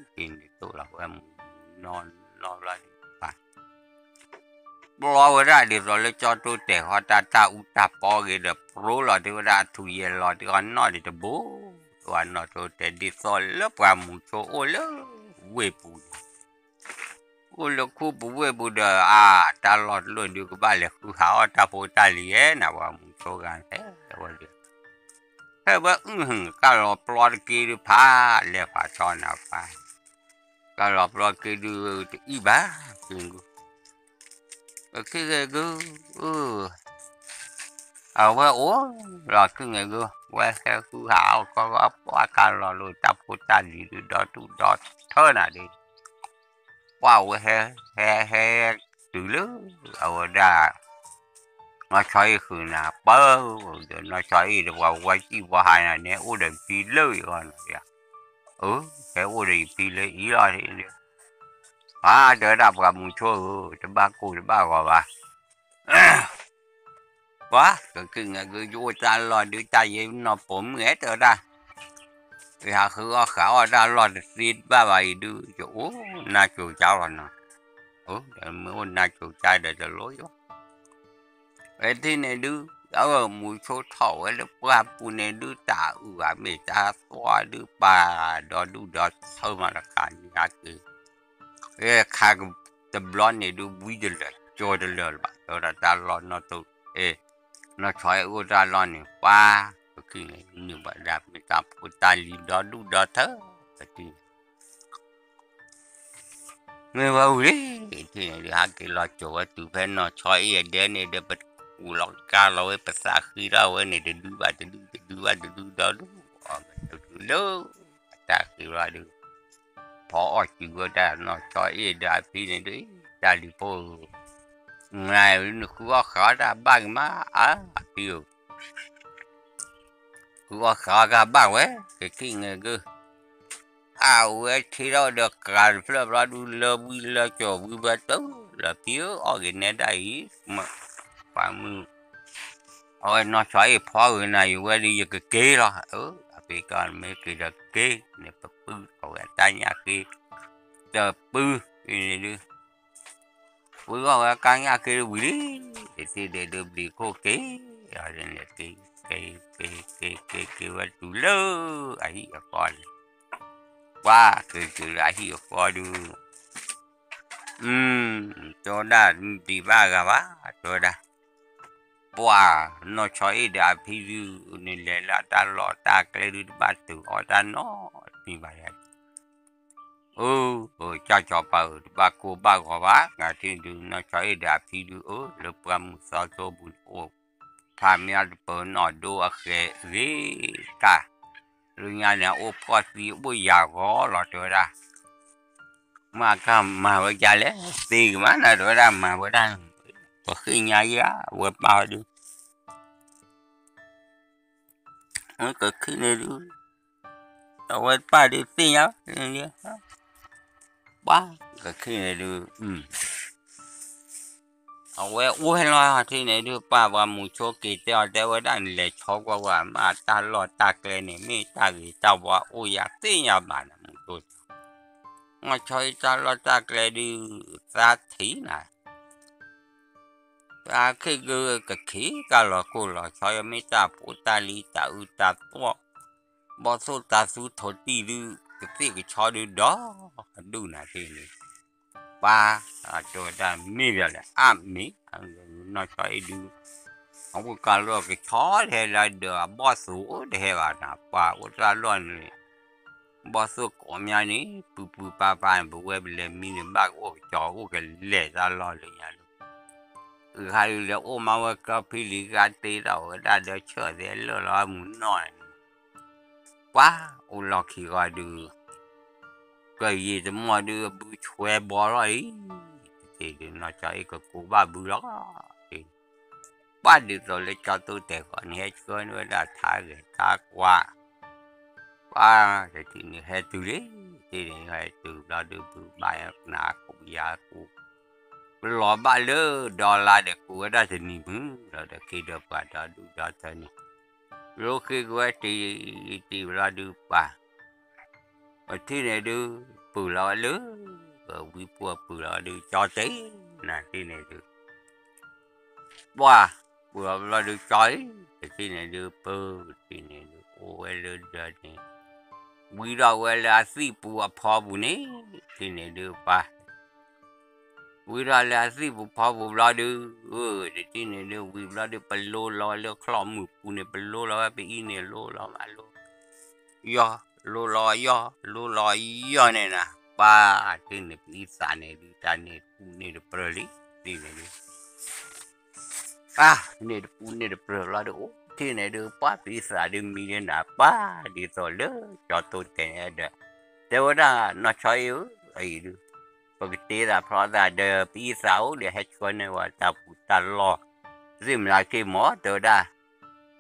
ထံၣ်န့ၣ်ထိၣ်လီၤဝဲမူနီၢ်နီၢ်ဘျီဒုး ပှၤ ပျီဝဲဒၣ်ဒ်သိးလၢကၠီတိတဲာ်ဃီတၢ်တၢ်အူတၢ်ပီဂ့ၤဒီး ပြိလီၤတ့ၢ်ဝဲဒၣ်အထူၣ်ယဲၢ်လီၤတ့ၢ်အီၤနီၢ်ဒံးတဘိ, ပှၤနီၢ်တိတဲာ်ဒ်သိးလၢပှၤမူဆိအိၣ်လၢဝ့ၢ်ပူၤန့ၣ်, အိၣ်လၢခူပူၤဝ့ၢ်ပူၤဒီး အတၢ်လီၢ်တလိၣ်ဒုးကဘၣ်လဲၤဃုဟးအီၣ်တၢ်ဖိတၢ်လံၤဧဲနၤ ပှၤမူဆိဂၤဟဲဝဲဒၣ် ဟဲဝဲအုၣ်ဟၢၣ်ကၢ်လီၤပျီတက့ၢ်ဒုးဖး, လဲၤဖးဆီနၤဖး, ကၢ်လီၤပျီတက့ၢ်ဒုးတအံၣ်ဘၣ်, က့ၤဂုၢ်, က့ၤဂုၢ်, အဝဲအိၣ်လီၤ က့ၤဂုၢ်, ဝဲဟဲဃုဟးအီၣ်ကီၢ်ပှၤကၢ်လီၤလိာ်တၢ်ဖိတၢ်လံၤဒုးဒီဒူၣ်ဒီထၢနၤဒုး ပှၤဝဲဟဲ, ဟဲ, ဟဲ, တုၤလၢ, အဝဲဒၣ်, နီၢ်ဆီအ့ၣ်ဃုာ်နၤပၢ, ဒီးနီၢ်ဆီအ့ၣ်ဒီးပှၤဝဲစံၣ်ဝဲဟးနၤန့ၣ် အိၣ်ဒီးဖံလၢအံၤဂီၢ်နၤ, အၢ, ဟဲအိၣ်ဒီးယဖံလၢအံၤလီၤ, ပှၤတဲဝဲဒၣ်ပှၤမူဆိဧၢ, တဘၣ်ကိၢ်တဘၣ်ဂီၤဘၣ် ပှၤ, ကက့ၤငဲက့ၤယအိၣ်တၢ်လီၢ်ဒုး တၢ်ယဲနီၢ်ပိာ်မုၣ်ဧဲတဲဝဲဒၣ်, ယဟးဃုအီၣ်ဃုအီၣ်တၢ်လီၢ်တသ့တဘၣ်ဘၣ်အံၤဒုး ယအိၣ်နါစိၤကါလီၤနီၤ, မ့ၢ်အိၣ်နါစိၤကါဒီးတလိၣ်ယီၤ ဝဲသ့ၣ်န့ၣ်ဒုး, အမူဆိထီၣ်ဝဲလၢပှၢ်ပူၤန့ၣ်ဒုး တၢ်အုၣ်အမ့ၢ်တၢ်သွါဒုး ပာ်ဒီဒူၣ်ဒီထၢမးတခါန့ၣ်ဟဲက့ၤ, ခါတဘျီန့ၣ်ဒုး ဝံတလၢာ် ကၠီတလၢာ်လၢၤဘၣ် တဲဝဲဒၣ်တၢ်လီၢ်နီၢ်တိ, နီၢ်ဆီအ့ၣ်အိၣ်တၢ်လီၢ်န့ၣ် ပှၤ, ပခံန့ၣ် မ့ၢ်ဘၣ်ဒၣ်မ့ၢ်တၢ်ဖိတၢ်လံၤဒီဒူၣ်ဒီထၢ, ပတံၢ် မ့ၢ်ဝဲဝံၤလံ, ထံၣ်န့ၣ်ဒုး ဟဲက့ၤလီၤစိာ်ဝဲတုၤဖဲနီၢ်ဆီအ့ၣ်အဒဲန့ၣ်ဒီး ပကူးလီၤကါလီၤဝဲ ပသးဃံထီၣ်ဝဲန့ၣ် တဒုဘၣ်တဒု တဒုဘၣ်တဒုဒီဒူၣ်, အီၤမ့ၢ်တဒုလၢ, အတၢ်ဃံလီၤဒုး, ဖီအီၣ်စုၤဝဲတၢ်နီၢ်ဆီအ့ၣ်ဒီးအဖံန့ၣ်ဒုး, တၢ်လံၤဖိဧၢ, နဃုအီၣ်ဃုအီၣ်တၢ်ဘၣ်က့ၤမး, အါ, အဖံဧၢ ဃုအီၣ်ဃုအီၣ်ကဘၣ်ဝဲ, ကက့ၤငဲက့ၤ, အဝဲထံၣ်ထီၣ်ဒီးကၤတဖျၢၣ်ဘျီဒုး လၢဝံလၢကၠီၤဝံဝဲတၢ်, လၢဖံဧၢ အီၣ်က့ၤနဲဒၣ်အံၤ, ပှၤမုၣ်, အဝဲနီၢ်ဆီအ့ၣ်ဖီဂ့ၤနၤ ယဝဲဒုးယကက့ၤလီၤ, အဖံကီၢ်မ့ၢ်က့ၤဒီးက့ၤန့ၣ် ပပုၢ်ထီၣ်ဝဲတၢ်ညၣ်က့ၤ, တပုၢ်, န့ၣ်ဒုး ဝံၤဂီၢ်ဝဲကါညၣ်က့ၤဝံၤလံ, တထံၣ်ဒဲးဒုးဘျံးခိၣ်က့ၤ, အန့ၣ်က့ၤ, က့ၤ, က့ၤ, က့ၤ, က့ၤဝဲတုၤလၢ, အဟံၣ်အဃီန့ၣ်, ပှၤက့ၤတုၤလၢအဟံၣ်အဃီဒုး, တဲဝဲဒၣ်, ဒံးဘၣ်ဂၤဘၣ်, တဲဝဲဒၣ်, ပှၤ, နီၢ်ဆီအ့ၣ်ဒီးအဖံဒုး, န့ၣ်လဲၤလၢတၢ်လီၢ်တၢ်ကျဲဒုး တဘၣ်တုၤအီၣ်တၢ်နီတမံၤဘၣ်, အၢ, ကၠီကၠီပၤဧၢ တဘၣ်ကိၢ်ဘၣ်ဂီၤဘၣ်, နထံၣ်ဒုး နီၢ်ဆီအ့ၣ်ဒီးအဖံဒုး အၢ လၢပှၢ်မုၢ်သီကၠိပူၤန့ၣ်အိၣ်, ဖးမ့ၢ်အတပၢၤနီၢ်ဒိအဃဲၤဂ့ၤတၢ်, လၢညါန့ၣ် အိၣ်ဖှီၣ်သံအိၣ်ယၤဂီၤလီၤ တဲဝဲဒၣ်, မ့ၢ်ကမၤဝဲဒ်လဲၣ်, သ့ကမၤနၤ တဲဝဲဒၣ် မၤဝဲဒၣ်, ပဃ့ၢ်ညါယၤ အဝဲပၢ်ဝဲဒုး ကခံန့ၣ်ဒုး, အဝဲပၢ်ဒုးသ့ၣ်ညါ, ပှၤကခံန့ၣ်ဒုး, အဝဲအိၣ်ဟဲလီၤထံၣ်န့ၣ်ဒုး ပၢ်ပှၤမူဆိက့ၤတဲအီၤ တဲဝဲဒၣ် နလဲၤဆီကွၢ်ကွၢ် မ့ၢ်တၢ်လီၢ်တၢ်ကျဲန့ၣ် မ့ၢ်တၢ်ဂ့ၤတၢ်ဝါအိၣ်ယၤသ့ၣ်ညါဘၣ်နၤ မူဆိ, မ့ၢ်ဆီအံၤတၢ်လီၢ်တၢ်ကျဲဒုး သးထံၣ်နၤ တၢ်ခ့ၣ်က့ၤကခံကလီၤကိၢ်လီၤဆီ မ့ၢ်တၢ်ဖိတၢ်လံၤတၢ်အုးတၢ်သီၣ်, ဘီၣ်သိၣ်တၤသူထိးတံၢ်ဒုး ကသ့ၣ်ကဆီဒုးဒီး, ဒူၣ်နၤသ့ၣ်န့ၣ်, ပၢ်, တဲဝဲဒၣ်မ့ၢ်ဒီးလဲၣ် အါမ့ၢ်, နီၢ်ဆီအံၤဒုး, အဝဲကလီၢ်ကဆီတဟဲလၢဒီးအဘီၣ်သိၣ်တဟဲဘၣ်နၤ ပၢ်အိၣ်တၢ်လီၢ်န့ၣ် ဘီၣ်သိၣ်ကိးမၠါန့ၣ် ပူၤပူၤပာ်ပာ်န့ၣ် ပဝဲပလဲၤမံန့ၣ်ဘၣ်ကအိၣ်ကကီၤအိၣ်ကလဲၤတၢ်လီၢ်လၢညါလီၤ, ဂၤဒုးလဲၤအိၣ်မးဝဲကီၢ်ဖံလံၤ ဂၤတ့ထီၣ်ဝဲဒၣ်ဒီးဆၢၣ်သဲလၢာ်လီၤမုၢ်နီၢ်န့ၣ်, ပှၤအိၣ်လီၢ်ခံဂီၤဒုး ကယံာ်တမီၢ်ဒုး ဘုဆွဲဘီလီၤအံၤ, တထံၣ်ဒုး နီၢ်ကၠီအ့ၣ်ကကိးဘၣ်ဘုလီၤ, ပှၤဒ်သိးလၢကၠီတိတဲာ်ဃီန့ၣ် ဟဲဆှၢန့ၢ်ဝဲဒၣ်ထါဂဲၤထါကွၢ်, ပှၤတထံၣ်န့ၣ်ဟဲတုၤလံ, တထံၣ်န့ၣ်ဟဲတုၤဘျီဒုး ဘုဘၣ်နၤကူးယၤကူး, ပလီၤဘၣ်လၢဒီလါဒီး ကူးဝဲဒၣ်တနံၤမုၢ်လီၤဒီး ခ့ဒီးပှၤဒီဒူၣ်ဒီထၢန့ၣ်, လိဃ့ကဝဲတံၤတံၤဘျီဒုးပှၤ ပထံၣ်န့ၣ်ဒုး ပုၢ်လီၤဝဲလၢ ဝံပူၤပုၢ်လီၤဝဲဒုး ကၠီတဲာ် နၤတထံၣ်န့ၣ်ဒုး ပှၤ ပုၢ်လီၤဘျီဒုးကၠီအံၤ တထံၣ်န့ၣ်ဒုး ပၢ်တထံၣ်န့ၣ်ဒုး အိၣ်ဝဲလၢဒၢးန့ၣ် ဝံထီၣ်ဝဲလၢအသံၣ်ပူၤအဖီပူၤန့ၣ် တထံၣ်န့ၣ်ဒုးပှၤ ဝံထီၣ်လၢအသံၣ်ပူၤဖီပူၤဘျီဒုး တထံၣ်န့ၣ်ဒုး ဝံဘျီဒုး ပလိလီၤဝဲလၢချီၣ်မုၢ်ပူၤန့ၣ် ပလိလီၤဝဲ ပအံၤန့ၣ်လိလီၤမးလိ ယီၢ် လိလီၤယီၢ် လိလီၤယီၢ်န့ၣ်နၤ ပှၤတထံၣ်န့ၣ် ပအံသးန့ၣ်ဒုး တၢ်န့ၢ်တပူၤန့ၢ်တပြၢၤလံ တထံၣ်န့ၣ်ဒုး အါ န့ၢ်တပူၤန့ၢ်တပြၢၤလီၤဒုး အိၣ်တထံၣ်န့ၣ်ဒုး ပှၤပအံသးဒုးမံလၢနၤ ပှၤဒ်သိးလၢကၠီတိတဲာ်န့ၣ်ဒီး တဲဝဲဒၣ် နီၢ်ဆီအ့ၣ်ဧၢ အံၤဒုး ပကတ့သးဖျီသးဒီး ပအံသးအိၣ်ဒီး ဟဲဆှၢန့ၢ်ဝဲတၢ်ပူၤတၢ်လီၢ် သ့ၣ်မနၤက့ၤမၢ် တဲဝဲဒၣ်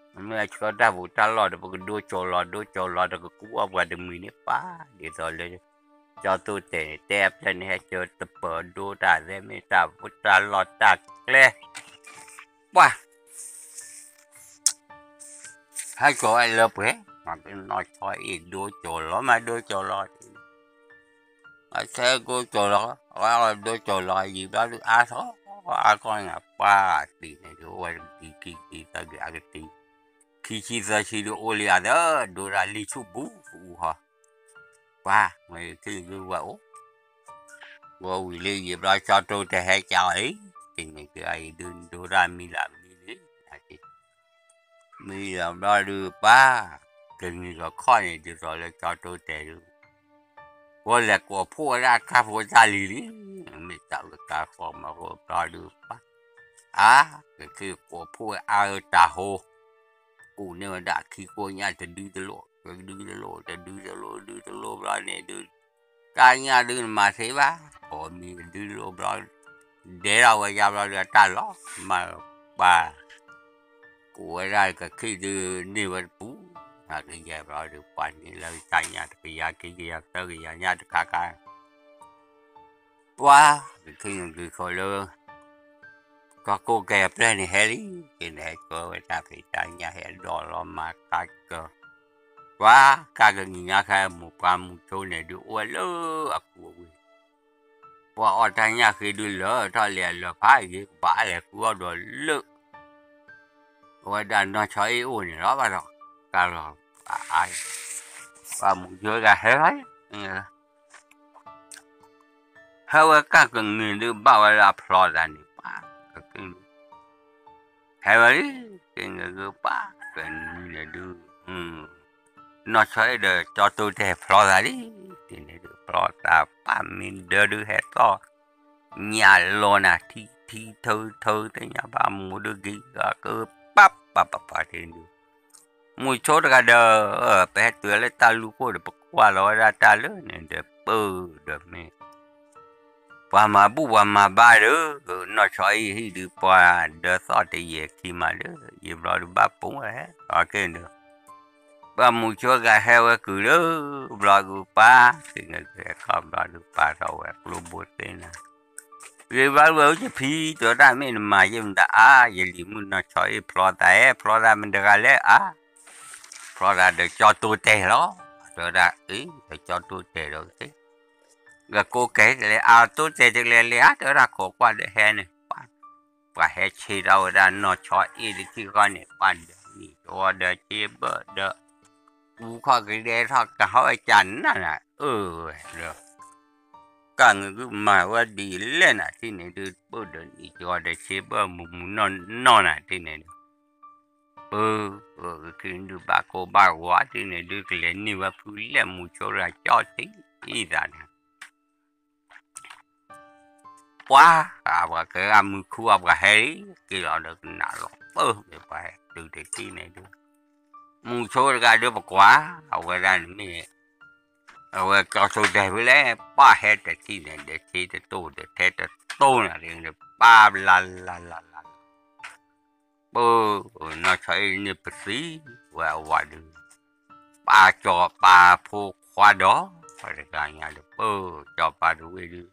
မ့ၢ်ဟဲဆှၢတၢ်ပူၤတၢ်လီၢ်ဒီး ပကဒိကၠိၤလီၤ ဒိကၠိၤလီၤဒီး ကကူအီၣ်ပှၤတမှံၤန့ၣ် ပှၤဒ်သိးလၢ ကၠီတိတဲာ်န့ၣ် တဲအပျဲၢ်န့ၣ် ဟဲဆှၢတပၢၤဒိတၢ်သဲမ့ၢ်တၢ်ပူၤတၢ်လီၢ်တၢ်ကျဲ ပှၤ ဟဲကၠီၤဝဲလၢပှဲၤ မ့ၢ်နီၢ်ဆီအ့ၣ်ဒိကၠိၤလီၤ မ့ၢ်ဒိကၠိၤလီၤ အဆဲဒိကၠိၤလီၤ အဝဲဒိကၠိၤလီၤ ယံာ်ဘျီဒုးအါထီၣ် အါထီၣ်န့ၣ် ပှၤတံၤန့ၣ်ဒုး အိၣ်ဝဲတကံၤခံဆံသၢကံၤအကတံၤ ခံဆံသၢဆံဒုးအိၣ်လံအသး ဒိတၢ်လံၣ်ဆူၣ်ပူၤအူဟီ ပှၤ မ့ၢ်ထံၣ်ဒုးဝဲအိၣ် ဝဲဝံၤလံယံာ်ဘျီ ကၠီတိတဲာ်ဟဲကၠီၤအံၤ တနံၤက့ၤအံၤဒုး ဒိတၢ်မံလၢမံလံ မံလီၤဘျီဒုးပှၤ တနံၤကခီၣ်န့ၣ် ဒ်သိးလၢကၠီတိတဲာ်ဒုး ဝဲလဲၤကိးဖှိၣ်ဝဲဒၣ်တၢ်ဖိတၢ်လံၤလံ မ့ၢ်တၢ်အုးတၢ်သီမၤဃိဘျီဒုးပှၤ အါ ကသံၣ်ကိးဖှိၣ်ဝဲအါဂၤတၢ်ဟိ ကူးန့ၢ်ဝဲဒၣ်ခံကိးညၣ်တဒုတလိၣ် တဒုတလိၣ် တဒုတလိၣ် ဒုတလိၣ်ဘျီန့ၣ်ဒုး တၢ်ညၣ်ဒုးနမၤသ့ဘၣ် ကိးမံၤတဒုတလိၣ်ဘျီ ဒဲထီၣ်ဝဲယါဘျီဒုးအတၢ်လီၤ မၤပှၤ ကိးဝဲဒၣ်ကခံဒုးန့ၢ်ဝဲတပူၤ ကယဲၢ်ဘျီဒုး ပှၤန့ၢ်လၢတၢ်ညၣ်တကယၤခံကယၤသၢကယၤညၣ်တခါခါ ပှၤ ကခံန့ၣ်ဒုးဃီလၢ ကီၢ်ကိးကဲအပျဲၢ်န့ၣ်ဟဲလံ က့န့ၣ်ဟဲကၢဝဲတၢ်ဖံးတၢ်ညၣ်ဟဲဒီးလီၤမၤကါကၢ ပှၤ ကါကနံၤညါခဲ မိၢ်ပှၢ်မုၢ်ဆိန့ၣ်ဒုးအိၣ်ဝဲလၢအကူအဝံၤ ပှၤအီၣ်တၢ်ညၣ်ဃ့ဒုးလၢာ်ထီၣ်လဲၤအလၢာ်ဖးယံၤ ကဘၣ်လဲၤဃုအီၣ်ဒီးလၢာ် အဝဲဒၣ်နီၢ်ဆီအ့ၣ်အိၣ်န့ၣ်လီၤဘၣ်ဒီး ကါလီၤ အါ ပှၤမုၢ်ဆိတဂၤဟဲလီၤ ဟဲဝဲကၢ်ကနံၤဒုးဘၣ်ဝဲလၢအဖျီသးန့ၣ် ပှၤ ကက့ၢ် ဟဲဝဲလံ က့ၤန့ၣ်ဒုးပှၤ ကနံၤန့ၣ်ဒုး နီၢ်ဆီအ့ၣ်ဒီးကၠီတိတဲာ်ဖျီသးလံ က့ၤန့ၣ်ဒုးဖျီသး ပှၤမ့ၢ်ဒၢဒုးဟဲသီၣ် ညၣ်လီၤနၤ ထံထံထၢထၢသ့ၣ်ညါဘၣ် မိၢ်ဒုးက့ၤကကပၢ် ပှၤမၤဘူၣ်မၤဘါဒီးပှၤပှၤပှၤပှၤထံဒုး, မုဆိတဂၤဒီး ပဟဲတုၤလၢတၢ်လူၢ်ခိၣ်ဒီး ပကွၢ်လီၤဝဲဒၣ်တၢ်လၢန့ၣ်ဒီး ပၢၢ်ဒီးမ့ၢ် ပှၤမၤဘူၣ်ပှၤမၤဘါဒီး နီၢ်ဆီအ့ၣ်ဟံၣ်ဒုး ပှၤဒၢသီၣ်တယဲၢ်ခံမးဒီး ယံာ်ဘျီဒုးဘၣ်ပူၤဝဲဟဲအီၤက့ၢ်ဒီး ပှၤမုဆိတဂၤဟဲဝဲကုၢ်လၢ ဘျီဒုးပၢ် က့ၤကဲခီဘျီဒုးပာ်ထီၣ်ဝဲကျိဘိသ့ၣ်နၤ, ယံာ်ဘျီဒုးဝဲယဖံတဲဝဲဒၣ် မ့ၢ်နမၤယဲၢ်မတၤအါ ယလံၤမုၣ်နီၢ်ဆီအ့ၣ်ဖျီသးအဲၣ် ဖျီသးမတဂၤလဲၣ်အါ, ဖျီသးဒီးကၠီတိတဲာ်လီၤ, တဲဝဲဒၣ်အ့ ဒီးကၠီတိတဲာ်ဒီး ကကိးကဲတလဲၣ် အါတိတဲာ်တလဲၣ်လဲၣ်ဧါ တဲဝဲဒၣ်ခိးကွၢ်ဒီးဟဲန့ၣ်, ပှၤဟဲဆ့ထီၣ်ဝဲဒၣ်နီၢ်ဆီအ့ၣ်တထံၣ်ဃီန့ၣ် ပှၤဒီးနံၣ်ကဝီၤဒီးဆ့ဘၢၣ်ဒီး ပူခီၣ်ကဒဲထီၣ်ကဟီၣ်ဝဲကၢ်နးနး အၢဝဲဒီး ကၢ်ငကမၤဝဲဒ်လဲၣ်နၤထံၣ်န့ၣ်ဒုး ပၢၢ်ဒီးနံၣ်ကဝီၤဒီးဆ့ဘၢၣ်မုၢ်မုၢ်နီၢ်နီၢ်နၤထံၣ်န့ၣ်ဒီး ပၢၢ် ပၢၢ်က့ၤဒုးဘၣ်ကိၢ်ဘၣ်ဂီၤထံၣ်န့ၣ်ဒုး ကလဲၤန့ၢ်ဝဲဖုလဲၣ်မုဆိတဂၤကၠီထံၣ်အံၤသးန့ၣ် ပှၤ အပှၤကဲအမုၢ်ခူအပှၤဟဲလံ က့ၤလီၤဒီးကနၣ်လီၤပၢၢ် ပှၤဟဲတုၤတထံၣ်န့ၣ်ဒုး မုဆိတဂၤဒုးပကွၢ် အဝဲဒၣ်န့ၣ်မ့ၢ် အဝဲကီၢ်ဆိဒဲးဖဲလဲၣ် ပၢ်ဟဲတထံၣ်န့ၣ် ဒီးဆ့တတိၢ်ဒီးထဲတတိၢ်န့ၣ် ပၢ်ဘျါလၢ်လၢ်လၢ်လၢ် ပၢ် နီၢ်ဆီအ့ၣ်န့ၣ်ပသံဝဲအဝၤဒုး ပၢ်ကၠီၤပၢ်ဖိခွါဒီး တဂၤညါဒီး ပၢ်ကၠီၤပၢ်တဝ့ၢ်ဒုး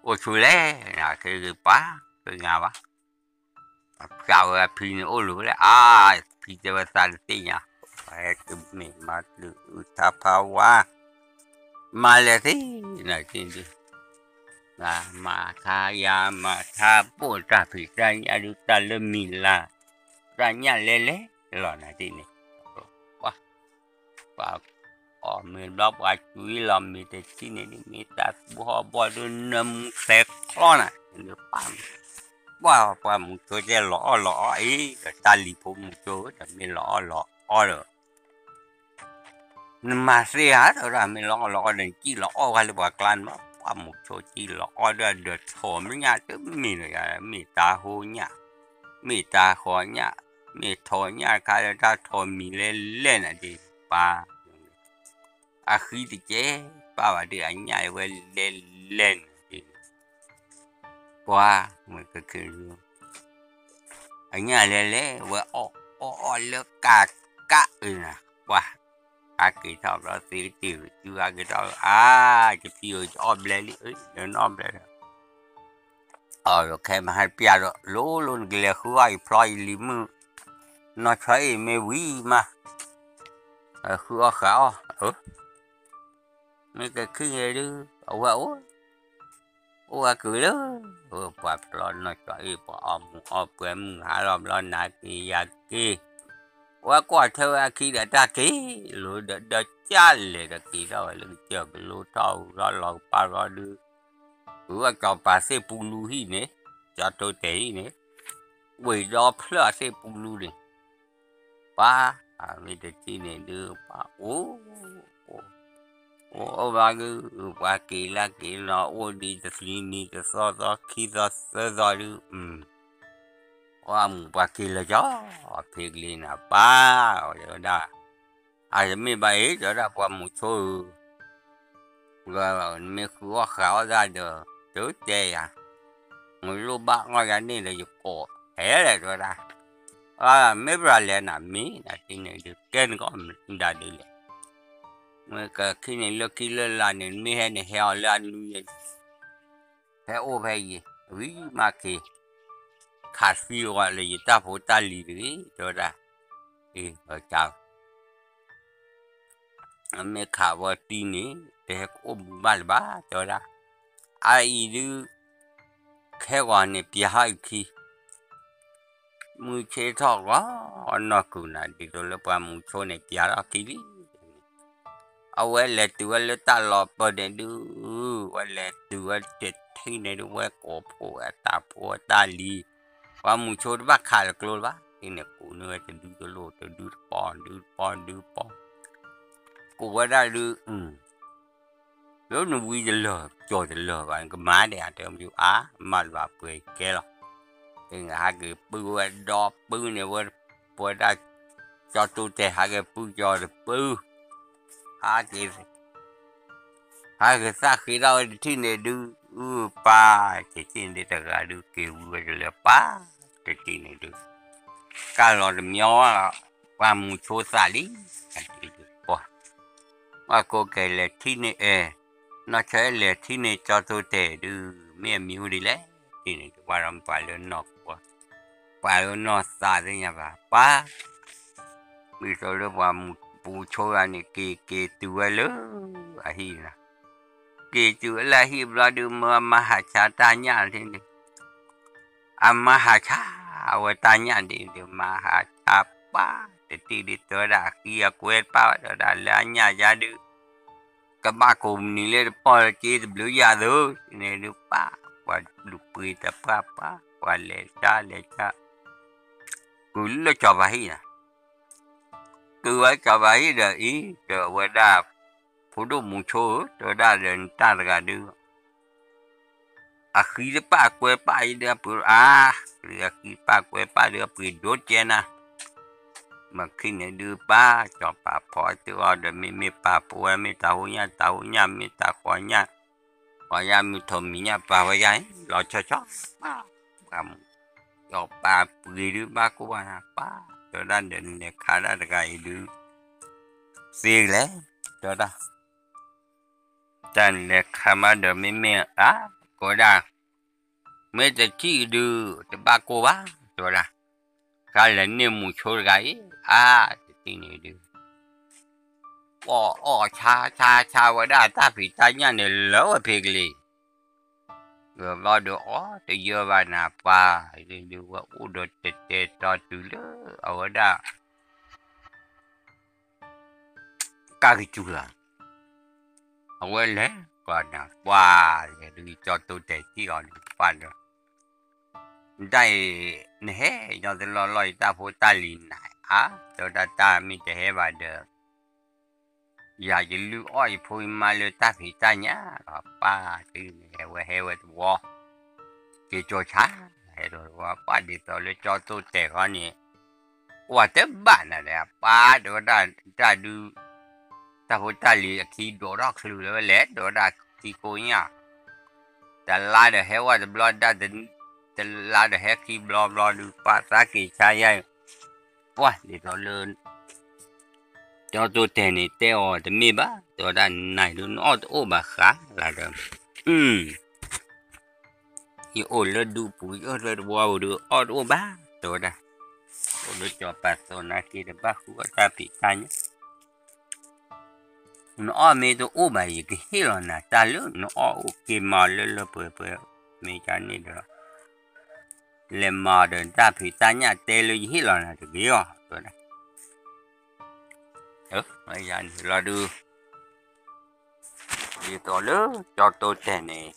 အိၣ်ဆူၣ်လဲၣ် နက့ၤပၢ် က့ၤညါဘၣ် အဖျါဝဲအဖံန့ၣ်အိၣ်လၢၤဝဲလဲၣ် အါ ဖံတဲဝဲသးတသ့ၣ်ညါ ပှၤဟဲတမ့ၢ်မၤတၢ်အုၣ်ထါဖးဝါ မၤလဲၤသ့ၣ် နက့ၤဒုး မၤထါယၤ မၤထါဘိၣ်တၢ်ဖံးတၢ်ညၣ်ဒုး တၢ်လၢမံၤလၢ် တၢ်ညၣ်လဲၤလဲၤလီၤနၤဒ်န့ၣ် ပှၤ ပှၤ အီၣ်မ့ၤဘျီပှၤကွံလီၤမ့ၤတထံၣ်န့ၣ်ဒုး မ့ၢ်တၢ်သူၣ်ဟီၣ်ဘီၣ်ဒုး နၢမူချဲချီနၤ ပှၤ ပှၤမုဆိတဲလီၤအီၣ်လီၤအီၣ်အံၤ ဒီးတၢ်လံၤဖိမုဆိဒီး မ့ၢ်လီၤအီၣ်လီၤအီၣ်ဒီး နမၤသ့ဧါ တဲဝဲဒၣ် မ့ၢ်လီၤအီၣ်လီၤအီၣ်ဒီး နစံၣ်လီၤအီၣ်ဝဲလၢပှၤကျါန့ၣ်မး ပှၤမုဆိစံၣ်လီၤအီၣ်ဒီး ဒီးထိးမညၣ်တမ့ၢ်လၢၤယၤ မ့ၢ်တၢ်ဟိညၣ် မ့ၢ်တၢ်ဃီညၣ် မ့ၢ်ထိးညၣ်တခါလၢတၢ်ထိးမံၤလဲၤလဲၤနၤဒ် ပှၤ အဃံတကဲ ပၢ်ဘၣ်ဒုး အညၣ်အဝဲလဲၤလဲၤနၤဒ် ပှၤ မ့ၢ်ကခ့ အညၣ်လဲၤလဲၤဝဲအီၣ်အီၣ်အီၣ်လၢကးကးအံၤနၤ ပှၤ ဟးက့ၤထီၣ်ဘျီသ့တ့ၢ် တုၤဟးက့ၤထီၣ် အါ ယဖံဧၢ ယအီၣ်ဘျဲလံ လၢနအီၣ်ဘျဲဒီး အီၣ်ဒီးခဲမဟါတပျၢ်ဒီး လိၤလိၤနကလဲၤဃုအီၣ်အံၤဖျီ ယလံၤမုၣ် နီၢ်ဆီအ့ၣ်မ့ၢ်ဝံၤမး ဃုအီၣ်ဃုအီၣ် မ့ၢ်ကခ့ဒုး အဝဲအိၣ် အိၣ်ဝဲကုၢ်လၢ ပှၤဖျီနီၢ်ဆီအ့ၣ် ပှၤအီၣ်မူးအီၣ်ပွဲမုၢ်ဟါလီၤဘျီ နၤက့ၤယၤက့ၤ ဝဲကွၢ်ထွဲဝဲအခံဒီး တၢ်က့ၤလိၤဒီး ဒီးကၢ်လဲၤဒီးက့ၤထီၣ်ဝဲလၢကစၢၢ်ကလိထီၣ် ဝံၤထီၣ်လီၤကပၢ်လီၤဒုး ဝံၤဝဲကၠီၤပၤသ့ၣ်ပူလူဟံၣ်န့ၣ် ကၠီၤတိတဲာ်ဟံၣ်န့ၣ် ဝံၤဒီဖျၢၣ်အသ့ၣ်ပူလူန့ၣ် ပှၤ မ့ၢ်တထံၣ်န့ၣ်ဒုး ပှၤအိၣ် အိၣ်အိၣ်ဘၣ်က့ၤ ပှၤက့ၤလၢက့ၤလီၤ အိၣ်ဒံးတသံနံၤတသီသီခံသီသၢသီဒုး ပှၤမုၣ်ပှၤက့ၤလၢာ်ကၠီ ဖဲကလံၤနၤပၢ် တဲဝဲဒၣ် အတမ့ၢ်ဘၣ်အံၤ တဲဝဲဒၣ်ပှၤမုၣ်ဆိဧၢ နမ့ၢ်ဃုအီၣ်ဃုအီၣ်တၢ်ဒီး တတဲယၤ မ့ၢ်လိၣ်ဘၣ်အီၣ်ယၤန့ၣ်ဒီးယကိး ဟဲလဲၣ်တဲဝဲဒၣ် မ့ၢ်ဘၣ်လဲၣ်နၤ မ့ၢ်နၤထံၣ်န့ၣ်ဒုး ကဲနကီၢ်မနုၤဒၣ်ဒ်လဲၣ် မ့ၢ်ကခ့န့ၣ်လၢခံလၢလာ်န့ၣ် မ့ၢ်ဟဲန့ၣ်ဟဲအီၤလၢအနွံန့ၣ် ဟဲအိၣ်ဖဲအံၤ ဝံၤမးက့ၤ ခးသံအီၤလၢယတၢ်ဖိတၢ်လံၤတဂ့ၤ တဲဝဲဒၣ် အ့ၣ် မ့ၢ်ခးဝဲသံန့ၣ် တဟဲကအိၣ်မူဘၣ်လၢၤဘၣ် တဲဝဲဒၣ် အအံၤဒုး ခဲဂီၤန့ၣ် ပျဲဟီၣ်အံၤခံ မုၢ်ဆ့ၣ်ထီၣ်ဂီၤ နီၢ်ကုၢ်နၤ ဒ်သိးလၢပှၤမုၢ်ဆိန့ၣ် ပျဲထီၣ်ခံလံ အဝဲလဲၤတုၤဝဲလၢတၢ်လီၢ်ပၢၢ်န့ၣ်ဒုး ဝဲလဲၤတုၤဝဲတထံၣ်န့ၣ်ဒုး ဝဲကိးဖှိၣ်ဝဲတၢ်ဖိအတၢ်လံၤ ပှၤမုၢ်ဆိတဘၣ်ခးလၢကျိလၢၤဘၣ် သ့ၣ်န့ၣ် ကိးန့ၢ်ဝဲတဒုတလိၣ် တဒုတပီၢ် ဒုတပီၢ် ဒုတပီၢ် ကိးဝဲဒၣ်ဒုး လၢနဝံတလၢာ် ကၠီၤတလၢာ်ဘၣ် နကမၤဒဲး အတဲမ့ၢ်အါ မၤလၢၤဘၣ်ပှဲၤကဲလီၤ. ဟးက့ၤပုၢ်ဝဲဒီပုၢ်န့ၣ်ဝဲ, ပဝဲဒၣ်ကၠီတိတဲာ် ဟးက့ၤပုၢ်ကၠီတပုၢ်, ဟးက့ၤ ဟးက့ၤသးဃ့ထီၣ်ဝဲတထံၣ်န့ၣ်ဒုး, အုပၢ်, တထံၣ်န့ၣ်ဒုး တဂၤဒုးက့ၤဝံၤဝဲတလၢပၢ်, တထံၣ်န့ၣ်ဒုး ကၢ်လီၤတမညီ, ပှၤမူဆိသးလံ, ပှၤကိးကဲလဲၤထံၣ်န့ၢ်အဲ, နီၢ်ဆၢလဲၤထံၣ်န့ၢ်ကၠီတိတဲာ်ဒုး, မ့ၢ်အမံၤအိၣ်ဒ်လဲၣ်, ထံၣ်န့ၣ်ဒုးပှၤဒီးပှၤလၢနီၢ်, ပှၤလၢနီၢ်သးသ့ၣ်ညါဘၣ်, ပၢ် ဒ်သိးလၢပှၤမူဆိဂၤန့ၣ် က့ၤက့ၤတုၤဝဲလၢအဟံၣ်နၤ, က့ၤတုၤဝဲလၢအဟံၣ်ဘျီဒုး မၢအမၤဟးဆါတၢ်ညၣ်န့ၣ်, အမၤဟးဆါဝဲတၢ်ညၣ်ဒ်ဒုး မၤဟးဆါပၢ်, တထံၣ်ဒ်တဲဝဲဒၣ်အဃံအကွဲတဖၣ်ဝဲ တဲဝဲဒၣ်လၢအညၣ်ယါဒုး ကဘၣ်ကိးမုၢ်နံၤလၢတပီၢ်လၢက့တဘျုးယၤသိးန့ၣ်ဒုးပၢ်, ပှၤလူၤပှ့ၤတပှၢ်ပၢ်, ပှၤလဲၤဆါလဲၤဆါ ကုၤလၢစီၤပၤဟံၣ်နၤ, ကုၤဝဲစီၤပၤဟံၣ်ဒီးအံၤ တဲဝဲဒၣ်, ဖိဒိၣ်မူဆိဧၢ, တဲဝဲဒၣ်ဒီးနတၢ်တဂၤဒုး အဃံတပၢ်ကွဲပၢ်အံၤဒုးအပှ့ၤအါ, အဃံတပၢ်ကွဲပၢ်ဒုးအပှ့ၤဒိၣ်ကဲနၤ, မ့ၢ်ခံန့ၣ်ဒုးပၢ်, စီၤပၤဖီတုၤအီၤဒီး မ့မ့ၢ်ပာ်ဖိဝဲ မ့ၢ်တၢ်ဟူညၣ်တၢ်ဟူညၣ် မ့ၢ်တၢ်ဃီညၣ်, ဃီညၣ်မ့ၢ်ထိးမံၤညၣ်ပာ်ဝဲယါ လီၤဆီဆီ, ပှၤမူ စီၤပၤပှ့ၤဒုးဘၣ်ကိးဘၣ်နၤပၢ်, တဲဝဲဒၣ်ဒီးနလဲၤခါဒၣ်တဂၤအံၤဒုး သ့လဲၣ်, တဲဝဲဒၣ် တၢ်နလဲၤခါမးဒီးမ့မ့ၢ်အါ, ကိးဝဲဒၣ်, မ့ၢ်တထံၣ်ဒုး တဘၣ်ကိၢ်ဘၣ်, တဲဝဲဒၣ်, ကလဲၤန့ၢ်မူဆိတဂၤအံၤ, အါ, တထံၣ်န့ၣ်ဒုး အီၣ်အီၣ်ဆါဆါဆါဝဲဒၣ်တၢ်ဖံးတၢ်ညၣ်န့ၣ်လၢဝဲဖံးကလံၤ, ဒီးဘျီဒီးအီၣ်တယၢဘၣ်နၤပၢ်, ဒုးဝဲအိၣ်ဒီးတတဲတီတုၤလၢအဝဲဒၣ် ကၢ်ကစူၤလီၤ, အဝဲလဲၤကွၢ်နၤပှၤ, လဲၤဒုးကၠီတိတဲာ်ထံၣ်အီၤန့ၣ်ပှၢ်ဒီး တၢ်အံၤ နဟဲညီတလီၢ်လီၢ်အံၤ တၢ်ဖိတၢ်လံၤနၤဧါ, တဲဝဲဒၣ်တၢ်မ့ၢ်တဟဲဘၣ်ဒီး ယၤယလုၢ်အီၣ်ယဖိယမါလၢတၢ်ဖံးတၢ်ညၣ်လီၤ, ပၢ်တုၤန့ၣ် ဟဲဝဲဟဲဝဲတဝီ, က့ၤကၠီဆါ, ဟဲဒီးတဝီ ပှၤဒ်သိးလၢကၠီတိတဲာ်ဃီန့ၣ် ကွၢ်တဘၣ်နၤဒီး ပၢ်တဲဝဲဒၣ်တၢ်ဒုး တၢ်ဖိတၢ်လံၤအခံဒိးထီၣ်ချုးလၢဝဲလဲၣ်, တဲဝဲဒၣ်ခံကိးညၣ်, တလါဒီးဟဲဝဲတဘျီ, တလါဒီးဟဲခံဘျီဘျီဒုး ပှၤသးက့ၤဆါယါ, ပှၤဒ်သိးလၢ ကၠီတိတဲာ်န့ၣ်တဲအီၤတမ့ၢ်ဘၣ်, တဲဝဲဒၣ်နၤဒုးနအီၣ်တအိၣ်ဘၣ်ဃးလၢဒီး ယအိၣ်လၢဒူပူၤယအိၣ်လၢတဝီပူၤဒုးအီၣ်တအိၣ်ဘၣ်, တဲဝဲဒၣ်, အိၣ်လၢစီၤပၤသိးနာ်က့တဘၣ်ဃုအီၣ်တၢ်ဖံးတၢ်ညၣ်, နအီၣ်မ့ၢ်တအိၣ်ဘၣ် ယကဟ့ၣ်လီၤနၤတၢ်လၢနအီၣ်အိၣ်က့ၤမၤလၢလၢပှဲၤပှဲၤ, မ့ၢ်ကန့ၣ်ဒီး လဲၤမၤဒီးနတၢ်ဖံးတၢ်ညၣ်တဲလၢယဟ့ၣ်လီၤနၤတဂ့ၤအီၤ, တဲဝဲဒၣ် ယၤန့ၣ်လီၤဒုး ဒ်သိးလၢကၠီတိတဲာ်န့ၣ်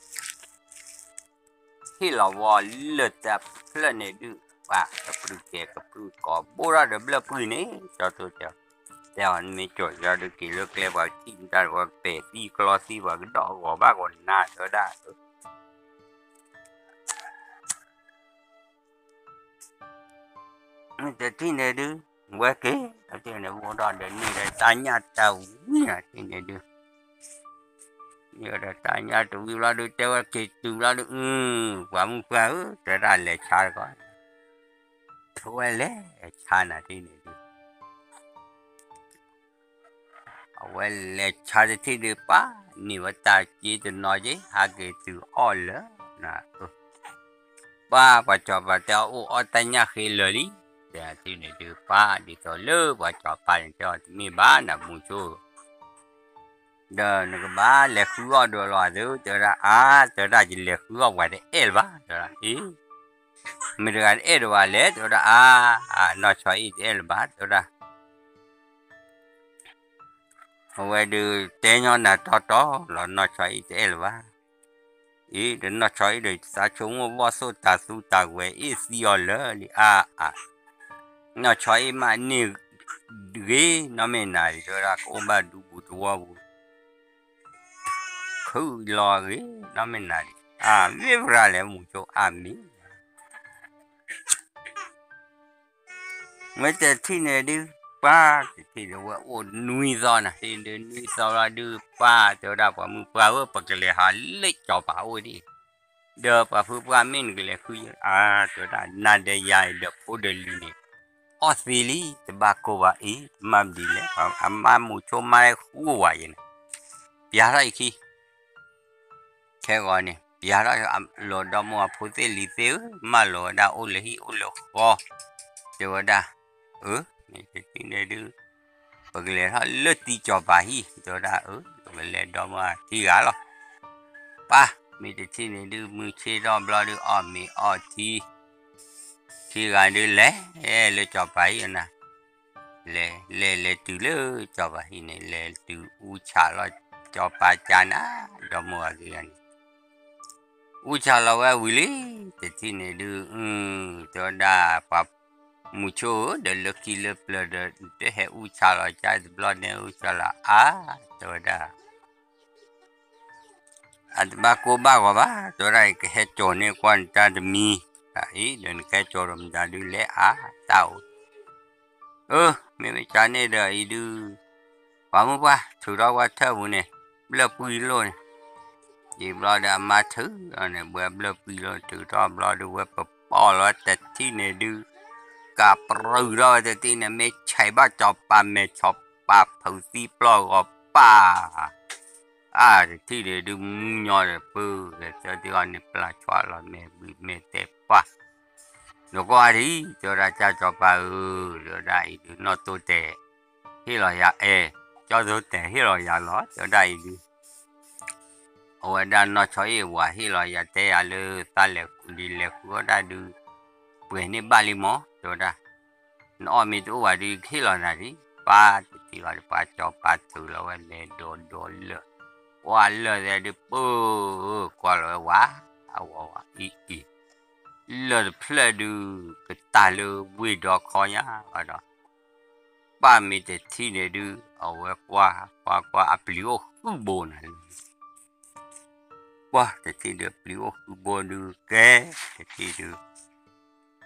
ဟ့ၣ်လီၤဝီလၢတၢ်ဖျၢၣ်န့ၣ်ဒုး ပှၤကပြုၢ်ကဲကပြုၢ်ကိးဘိထီၣ်ဒီးဘျၢၣ်ပှံၢ်န့ၣ် ကၠီတိတဲာ် တဲအီၤ နမ့ၢ်ကၠီၤယၤဒုးက့ၤလၢကျဲပှၤထံၣ်နတၢ်တဝီ ပဲာ်သံကျီသံပှၤကဒီး ဂီၤဘၣ်ဂီၤနၤ တဲဝဲဒၣ် တထံၣ်န့ၣ်ဒုး ဝဲက့ၤ တထံၣ်န့ၣ် အိၣ်ဒီးန့ၢ်ဒီးတၢ်ညၣ်တၢ်ဝံၤနၤ တထံၣ်န့ၣ်ဒုး န့ၢ်ဒီးတၢ်ညၣ်တဝံၤဘျီဒုး တဲဝဲက့ၤတုၤဘျီဒုး အု ပှၤမုၣ်ပှၢ်ဧၢ တဲဒၣ်လဲၤဆါတကီး အဝဲလဲၤဆါနၤတထံၣ်န့ၣ်ဒုး အဝဲလဲၤဆါတထံၣ်ဒုး ပၢ်န့ၢ်ဝဲတၢ်က့တနီၤက့ ဟးက့ၤတုၤအီၣ်လၢၤနၤ ပၢ် ပှၤစီၤပၤတဲအီၤအိၣ်အီၣ်တၢ်ညၣ်ဃ့လၢာ်လံ တဲတထံၣ်န့ၣ်ဒုး ပၢ်ဒ်သိးလၢပှၤစီၤပၤန့ၣ်တဲအီၤတမ့ၢ်ဘၣ်နၤ မူဆိ ဒီးနကဘၣ်လဲၤဃုအီၣ်ဒီးလီၤသု တဲဝဲဒၣ် အါ တဲဝဲဒၣ် ယလဲၤဃုအီၣ်ပှၤတအဲၣ်လၢၤဘၣ် တဲဝဲဒၣ် အ့ မ့ၢ်တဂၤတအဲၣ်ဒိးဘၣ်လဲၣ် တဲဝဲဒၣ် အါ နီၢ်ဆီအံၤတအဲၣ်လၢၤဘၣ် တဲဝဲဒၣ် အဝဲဒုးတဲညီနၤတီတီလီၤ နီၢ်ဆီအံၤတအဲၣ်လၢၤဘၣ် အ့ ဒီးနီၢ်ဆီအံၤဒီးသးဆိကမိၣ်ဘီၣ်သိၣ်တၤသူတၤဝဲအ့ၣ်သံအီၤလၢာ်လံ အါ အါ နီၢ်ဆီအံၤမးန့ၢ်ဂ့ၤ နီၢ်မ့ၢ်နၤဒံး တဲဝဲဒၣ် ကအိၣ်ဘၣ်ဒူပူၤတဝီပူၤ ခုၣ်လီၤဂ့ၤ နီၢ်မ့ၢ်နၤဒံး အါ မ့ၢ်ပှၤလဲၣ် မူဆိ အါမ့ၢ် မ့ၢ်တထံၣ်န့ၣ်ဒုး ပှၤတထံၣ်ဒီးဝဲအိၣ်နွံသီနၤ, ဟံၣ်ဒုးနွံသီလီၤဒုး ပှၤတဲဝဲဒၣ်ပှၤမုၣ်ပှၢ်ဧၢ ပကလဲၤဟးလၢစီၤပၤအိၣ်ဒံး, ဒီးပှၤဖုပှၢ်မ့ၢ်နကလဲၤဃုယဲ အါ တဲဝဲဒၣ် နၤဒီးယၤဒီးဖိဒီးလံၤန့ၣ် အီၣ်သံလံ တဘၣ်ကိၢ်ဘၣ်အံၤ တမၤမနုၤလဲၣ် အမါမုာ်ဆိမါဃိဝဲယဲန့ၣ်, ပျၢ်ထီၣ်အံၤခံ ခဲဂီၤန့ၣ် ပျၢ်ထီၣ်လီၤဒီမါဝၤဖိသ့ၣ်လံၤသ့ၣ်ဧၢ, မၢလီၤဝဲဒၣ်အိၣ်လၢဟံၣ်အိၣ်လၢဃီ, တဲဝဲဒၣ်, အၢ မ့ၢ်တထံၣ်န့ၣ်ဒုး ပကလဲၤထီၣ်လၢတံၤစီၤပၤဟံၣ် တဲဝဲဒၣ်, အၢ ပကလဲၤဒီမါဝၤခံဂၤလီၤ, ပၢ် မ့ၢ်တထံၣ်န့ၣ်ဒုး မုၢ်ဆ့ၣ်ထီၣ်ဘျီဒုး အီၣ်မ့ၤအီထံ ခံဂၤဒုးလဲၤလၢစီၤပၤဟံၣ်နၤ, လဲၤလဲၤလဲၤတုၤလၢစီၤပၤဟံၣ်န့ၣ် လဲၤတုၤအူဆၣ်လီၤစီၤပၤကၢ်နၤ, ဒီမါဝၤခံဂၤန့ၣ် အူဆၣ်လီၤဝဲဝံၤလံ, တထံၣ်န့ၣ်ဒုး အု တဲဝဲဒၣ် ပှၤမုာ်ဆိဧၢ ဒီးလၢခံလၢပျၢၤဒီး တဟဲအူဆၣ်လီၤကၢ်တဘျီန့ၣ် အူဆၣ်လီၤအါ, တဲဝဲဒၣ် အတဘၣ်ကိၢ်ဘၣ်ဂီၤဘၣ်, တဲဝဲဒၣ် ယကဟဲစိာ်န့ၢ်ကွၢ်နတၢ်တမံၤ, အံၤဒီးနကဟဲစိာ်ဒီးမတၤဒုးလဲၤအါတၢ်အိၣ်, အၢ မ့ၢ်မ့ၢ်ကၢ်န့ၣ်ဒီးအံၤဒုး ပှၤမုၣ်ပှၢ် ထုးထီၣ်ကွၢ်ထၢၣ်ပူၤန့ၣ် ဘျၢၣ်ပှံၢ်လိၣ်န့ၣ်, ဒ်ဘျီဒီးအမါထုးအီၤန့ၣ် ဝဲဘျၢၣ်ပှံၢ်လိၣ် ထုးထီၣ်ဘျီဒုး ဝဲပပီၢ်လီၤတထံၣ်န့ၣ်ဒုး ကးပြူၤထီၣ်ဝဲတထံၣ်န့ၣ် မ့ၢ်ဆဲးဘၣ်စီၤပၤမဲာ် စီၤပၤဖုးသံပျီၢ်ဂီၤပၢ် အါ တထံၣ်န့ၣ်ဒုး မူညီဒီးပၢၢ်ဂဲၤဆၢထၢၣ်အီၤန့ၣ် ပျၢ်ဆီလီၤမဲာ်ဘှံးမဲာ်တဲာ်ပှၢ်, နကွၢ်ဒံး တဲဝဲဒၣ် ကၢ်စီၤပၤဧၢ, တဲဝဲဒၣ်အံၤဒုး နီၢ်သိတဲာ် ဟ့ၣ်လီၤယၤအဲၣ်, ကၠီသိတဲာ်ဟ့ၣ်လီၤယၤလီၤ တဲဝဲဒၣ်အံၤဒုး အဝဲဒၣ်နီၢ်ဆီအ့ၣ်ဝၤဟ့ၣ်လီၤယၤတဲယၤလၢ သးလဲၤဃုဒ်လဲၤဃုအီၣ်ဒၣ်ဒုး ပှဲၤန့ၢ်ဘၣ်လံမး တဲဝဲဒၣ်, နအီၣ်မ့ၢ်တအိၣ်ဘၣ်ဒုး ကဟ့ၣ်လီၤနၤဒံး, ပၢ်တထံၣ်ဘၣ်ဒီး ပှၤစီၤပၤထုးလီၤဝဲလဲၤဒီးဒီးလၢၢ်, ကွၢ်လၢၢ်သဲးဒုး ပၢၢ် ကွၢ်လီၤဝဲဝၤ, အဝၤဝၤအံၤအံၤ, လၢၢ်တဖျၢၣ်ဒုး ကတၢၢ်လၢဝ့ၢ်ဒီခီညါဒီး ပၢ်မ့ၢ်တထံၣ်န့ၣ်ဒုး အဝဲကွၢ် ကွၢ်ကွၢ် အပျံၤအိၣ်ဃုဘိနၤလၢ ပှၢ်တထံၣ်ဒုး ပျံၤအိၣ်ဃုဘိဒုး ကဲတထံၣ်ဒုး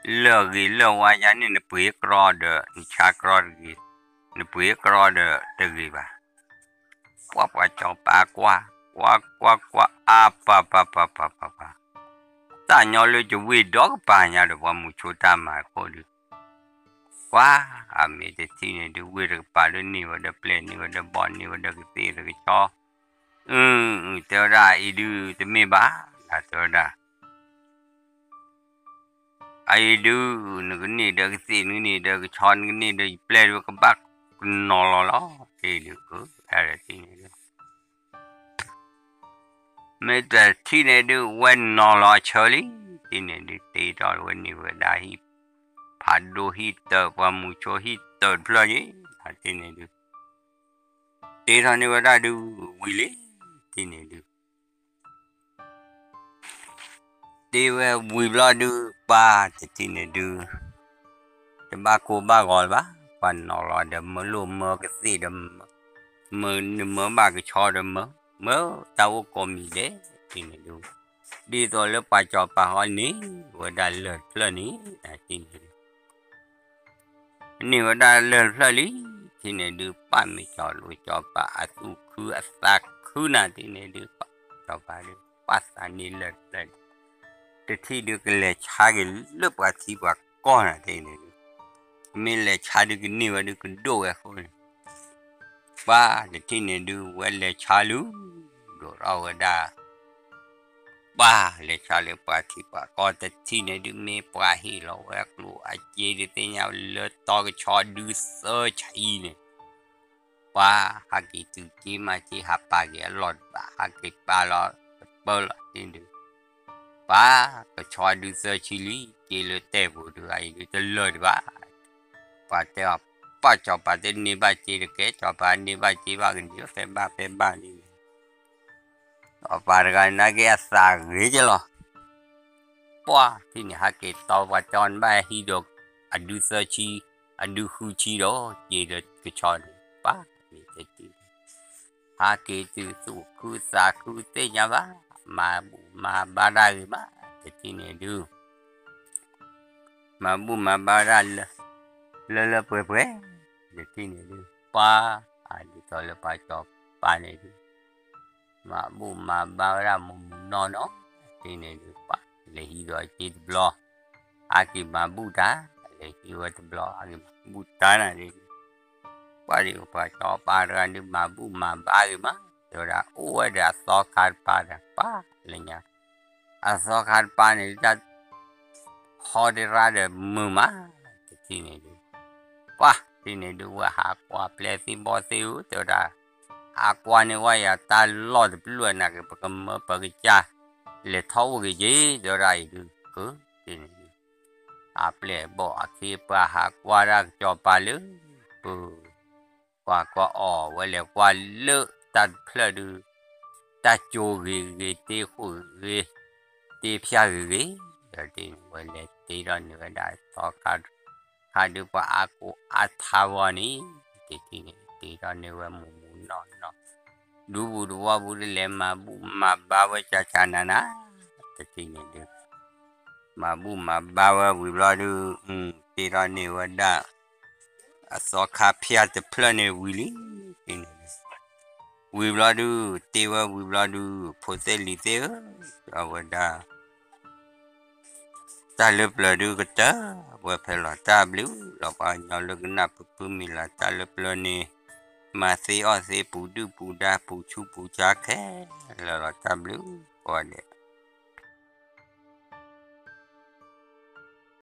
လၢၢ်ဂ့ၤလၢၢ်ဝါယါန့ၣ် နပှ့ၤကြီဒီး နဆါကြီတဂ့ၤ, နပှ့ၤကြီဒီးတဂ့ၤဘၣ်. ပှၢ်ပှၤစီၤပၤကွၢ်, ကွၢ်ကွၢ်ကွၢ် အါပၢ်ပၢ်ပၢ်ပၢ်ပၢ်ပၢ်, တၢ်ညီလၢယဝ့ၢ်ဒီကပၤညါဒီး ပှၤမုၢ်ဆိတၢ်မၤခိၣ်ဒုး ကွၢ် အမ့ၢ်တထံၣ်န့ၣ်ဒုး ဝ့ၢ်တကပၤဒုးန့ၢ်ဝဲဒီးပျဲၢ် န့ၢ်ဝဲဒီးဘီၣ် န့ၢ်ဝဲဒီးကသ့ၣ်ဒီးကဆီ, အု တဲဝဲဒၣ်အံၤဒုးတမ့ၢ်ဘၣ် တဲဝဲဒၣ် အံၤဒုး နကန့ၢ်ဒီးကသ့ၣ် နကန့ၢ်ဒီးကဆီ နကန့ၢ်ဒီးယပျဲၢ်ဒုး ကဘၣ်ကနီၤလီၤလီၤ တထံၣ်န့ၣ်ဒုး မ့ၢ်တထံၣ်န့ၣ်ဒုး ဝဲနီၤလီၤအဆၢလံ တထံၣ်န့ၣ်ဒုး တ့ထီၣ်ဝဲန့ၢ်ဝဲဒၣ်ဟံၣ်ဖးဒိၣ်ဟံၣ်တၢၢ် ပှၤမုၢ်ဆိဟံၣ်တၢၢ်တဖျၢၣ်န့ၣ် တထံၣ်န့ၣ်ဒုး တ့ထီၣ်န့ၢ်ဝဲဒၣ်ဒုး ဝံၤလံ တထံၣ်န့ၣ်ဒုး တ့ဝဲဝံၤဘျီဒုး ပၢ်တထံၣ်န့ၣ်ဒုး တဘၣ်ကိၢ်ဘၣ်ဂီၤလၢၤဘၣ် ပှၤနီၤလီၤဒီးမၢလိၣ်မၢကသ့ၣ်ဒီး မၢနမၢဘၣ်ကဆီဒီးမၢ မၢတၢ်အိၣ်ကိးမံၤဒဲး တထံၣ်န့ၣ်ဒုး ဒ်သိးလၢပှၤစီၤပၤဟီန့ၢ်ဝဲဒၣ်လၢၢ်တဖျၢၣ်န့ၣ် တထံၣ်န့ၣ်ဒုး န့ၢ်ဝဲဒၣ်လၢၢ်တဖျၢၣ်လံ တထံၣ်န့ၣ်ဒုး ပၢ်မ့ၢ်စီၤလိၤစီၤပၤအသူၣ်ခုအသးခုနၤ တထံၣ်န့ၣ်ဒုး ပှၤစီၤပၤဒုး ပၢ်သးန့ၢ်လၢၢ်တဖျၢၣ်န့ၣ် တထံၣ်ဒုးကလဲၤဆါက့ၤလၢပှၤထံပှၤကီၢ်နၤ တထံၣ်န့ၣ်ဒုး မ့ၢ်လဲၤဆါဒုးကန့ၢ်ဝဲဒုးကဒိၣ်ဝဲအဃိန့ၣ် ပှၤတထံၣ်န့ၣ်ဒုး ဝဲလဲၤဆါလၢ ဒိးထီၣ်ဝဲဒၣ် ပှၤလဲၤဆါလၢပှၤထံပှၤကီၢ် တထံၣ်န့ၣ်ဒုး မ့ၢ်ပှၤဟ့ၣ်လီၤဝဲအကျိၣ်အစ့ဒုးသ့ၣ်ညါလၢတီကဆီဒုးသၢဆံန့ၣ် ပှၤဟးက့ၤတုၤက့ၤမၤက့ၤ ဟးပာ်က့ၤအလီၢ်တဘၣ် ဟးက့ၤပာ်လီၤတပၢလီၤ တထံၣ်န့ၣ်ဒုး ပှၤကဆီဒုးသၢဆံလံ က့ၤလၢတဲာ်ပူၤဒုး အအံၤဒုးတလၢာ်တဘၣ် ပှၤတဲအီၤ ပှၤစီၤပၤတန့ၢ်ဘၣ်စ့တကဲ စီၤပၤန့ၢ်ဘၣ်စ့ဘၣ်ကန့ၢ် ဖဲဘၣ်ဖဲဘၣ်လံန့ၣ် စီၤပၤတဂၤနာ်က့အသးဂ့ၤက့လီၤ ပှၢ်ထံၣ်န့ၣ် ဟးက့ၤတီပှၤတီနဘၣ်ဟံးဒီး အဒုးသၢဆံ အဒုးဃုဆံဒီး စ့ဒီးကဆီန့ၣ် ပှၢ်န့ၣ်တထံၣ် ဟးက့ၤတုၤသူၣ်ခုသးခုသ့ၣ်ညါဘၣ် မၤဘူၣ်မၤဘါတၢ်ဂ့ၤဘၣ် တထံၣ်န့ၣ်ဒုး မၤဘူၣ်မၤဘါတၢ်လၢ လၢလၢပှဲၤပှဲၤ, တထံၣ်န့ၣ်ဒုး ပှၤ အဒ်သိးလၢပှၤစီၤပၤန့ၣ်ဒုး မၤဘူၣ်မၤဘါဝဲဒၣ်မုၢ်မုၢ်နီၢ်နီၢ်, တထံၣ်န့ၣ်ဒုး ပှၤ လဲၤဟံးဒီးအစ့တဘျီ, အက့ၤမၤဘူၣ်တၢ်, လဲၤဟံးဝဲတဘျီ အက့ၤမၤဘူၣ်တၢ်နၤဒုး ပှၤဒုး ပှၤစီၤပၤတဂၤဒုး မၤဘူၣ်မၤဘါဂ့ၤမး, တဲဝဲဒၣ် အိၣ်ဝဲဒီးအသီခါတပၤဒီး ပှၤလၢညါ အသီခါတပၤန့ၣ် တၢ် ဟီတရါဒီးမုာ်မး, တထံၣ်န့ၣ်ဒုး ပှၤ တထံၣ်န့ၣ်ဒုး ဝဲဟးကွၢ်ပျဲၢ်သ့ၣ်ဘီၣ်သ့ၣ်ဧၢ တဲဝဲဒၣ်, ဟးကွၢ်န့ၢ်ဝဲယၤတၢ်လီၢ်တပျၢၢ်နာ်က့ ပကမၢပကစၢ် လဲၤထီၣ်အိၣ်က့ၤက့ၤ တဲဝဲဒၣ်အံၤဒုး က တထံၣ်န့ၣ်ဒုး အပျဲၢ်အဘီၣ်အခ့အပှၤဟးကွၢ်ဒၣ်ကစီၤပၤလၢ ပူၤ ကွၢ်ကွၢ်အီၤဝဲလဲၤကွၢ်လၢတၢ်တဖျၢၣ်ဒုး တၢ်ကၠိဂ့ၤဂ့ၤ တ့ဃိၣ်ဂ့ၤဂ့ၤ တ့ဖၠၣ်ဂ့ၤဂ့ၤ, ဒီးတထံၣ်န့ၣ် ဝဲလဲၤတ့ထီၣ်န့ၢ်ဝဲဒၣ်သီခါ, ခါဒုးပှၤအါကိးအါထါဝီန့ၣ်, တထံၣ်န့ၣ် တ့ထီၣ်န့ၢ်ဝဲမုၢ်မုၢ်နီၢ်နီၢ်, ဒူပူၤတဝီပူၤတလဲၤမၤဘူၣ်မၤဘါဝဲကၢ်ကၢ်နးနး, တထံၣ်န့ၣ်ဒုး မၤဘူၣ်မၤဘါဝဲဝံၤဘျီဒုး, တ့ထီၣ်န့ၢ်ဝဲဒၣ် အသီခါဖၠၣ်တဖျၢၣ်န့ၣ်ဝံၤလံ, တထံၣ်န့ၣ်ဒုး ဝံၤဘျီဒုး, တ့ဝဲဝံၤဘျီဒုး, ဖိသ့ၣ်လံၤသ့ၣ်ဧၢ, အဝဲဒၣ် တၢ်လၢပျၢၤဒုးကတၢၢ်, ဝဲဖဲလီၤတၢ်ဘျုးလီၤ, ပှၤကညီလၢကနၢ်ပၢၢ်မံၤလီၤ, တၢ်လၢပျၢၤန့ၣ် မၤသ့အီၣ်သ့ ပူၤဒုၣ်ပူၤဒါ ပူၤဆူးပူၤဆါခဲလၢာ်လီၤ, တၢ်ဘျုးကိးဂၤဒဲး.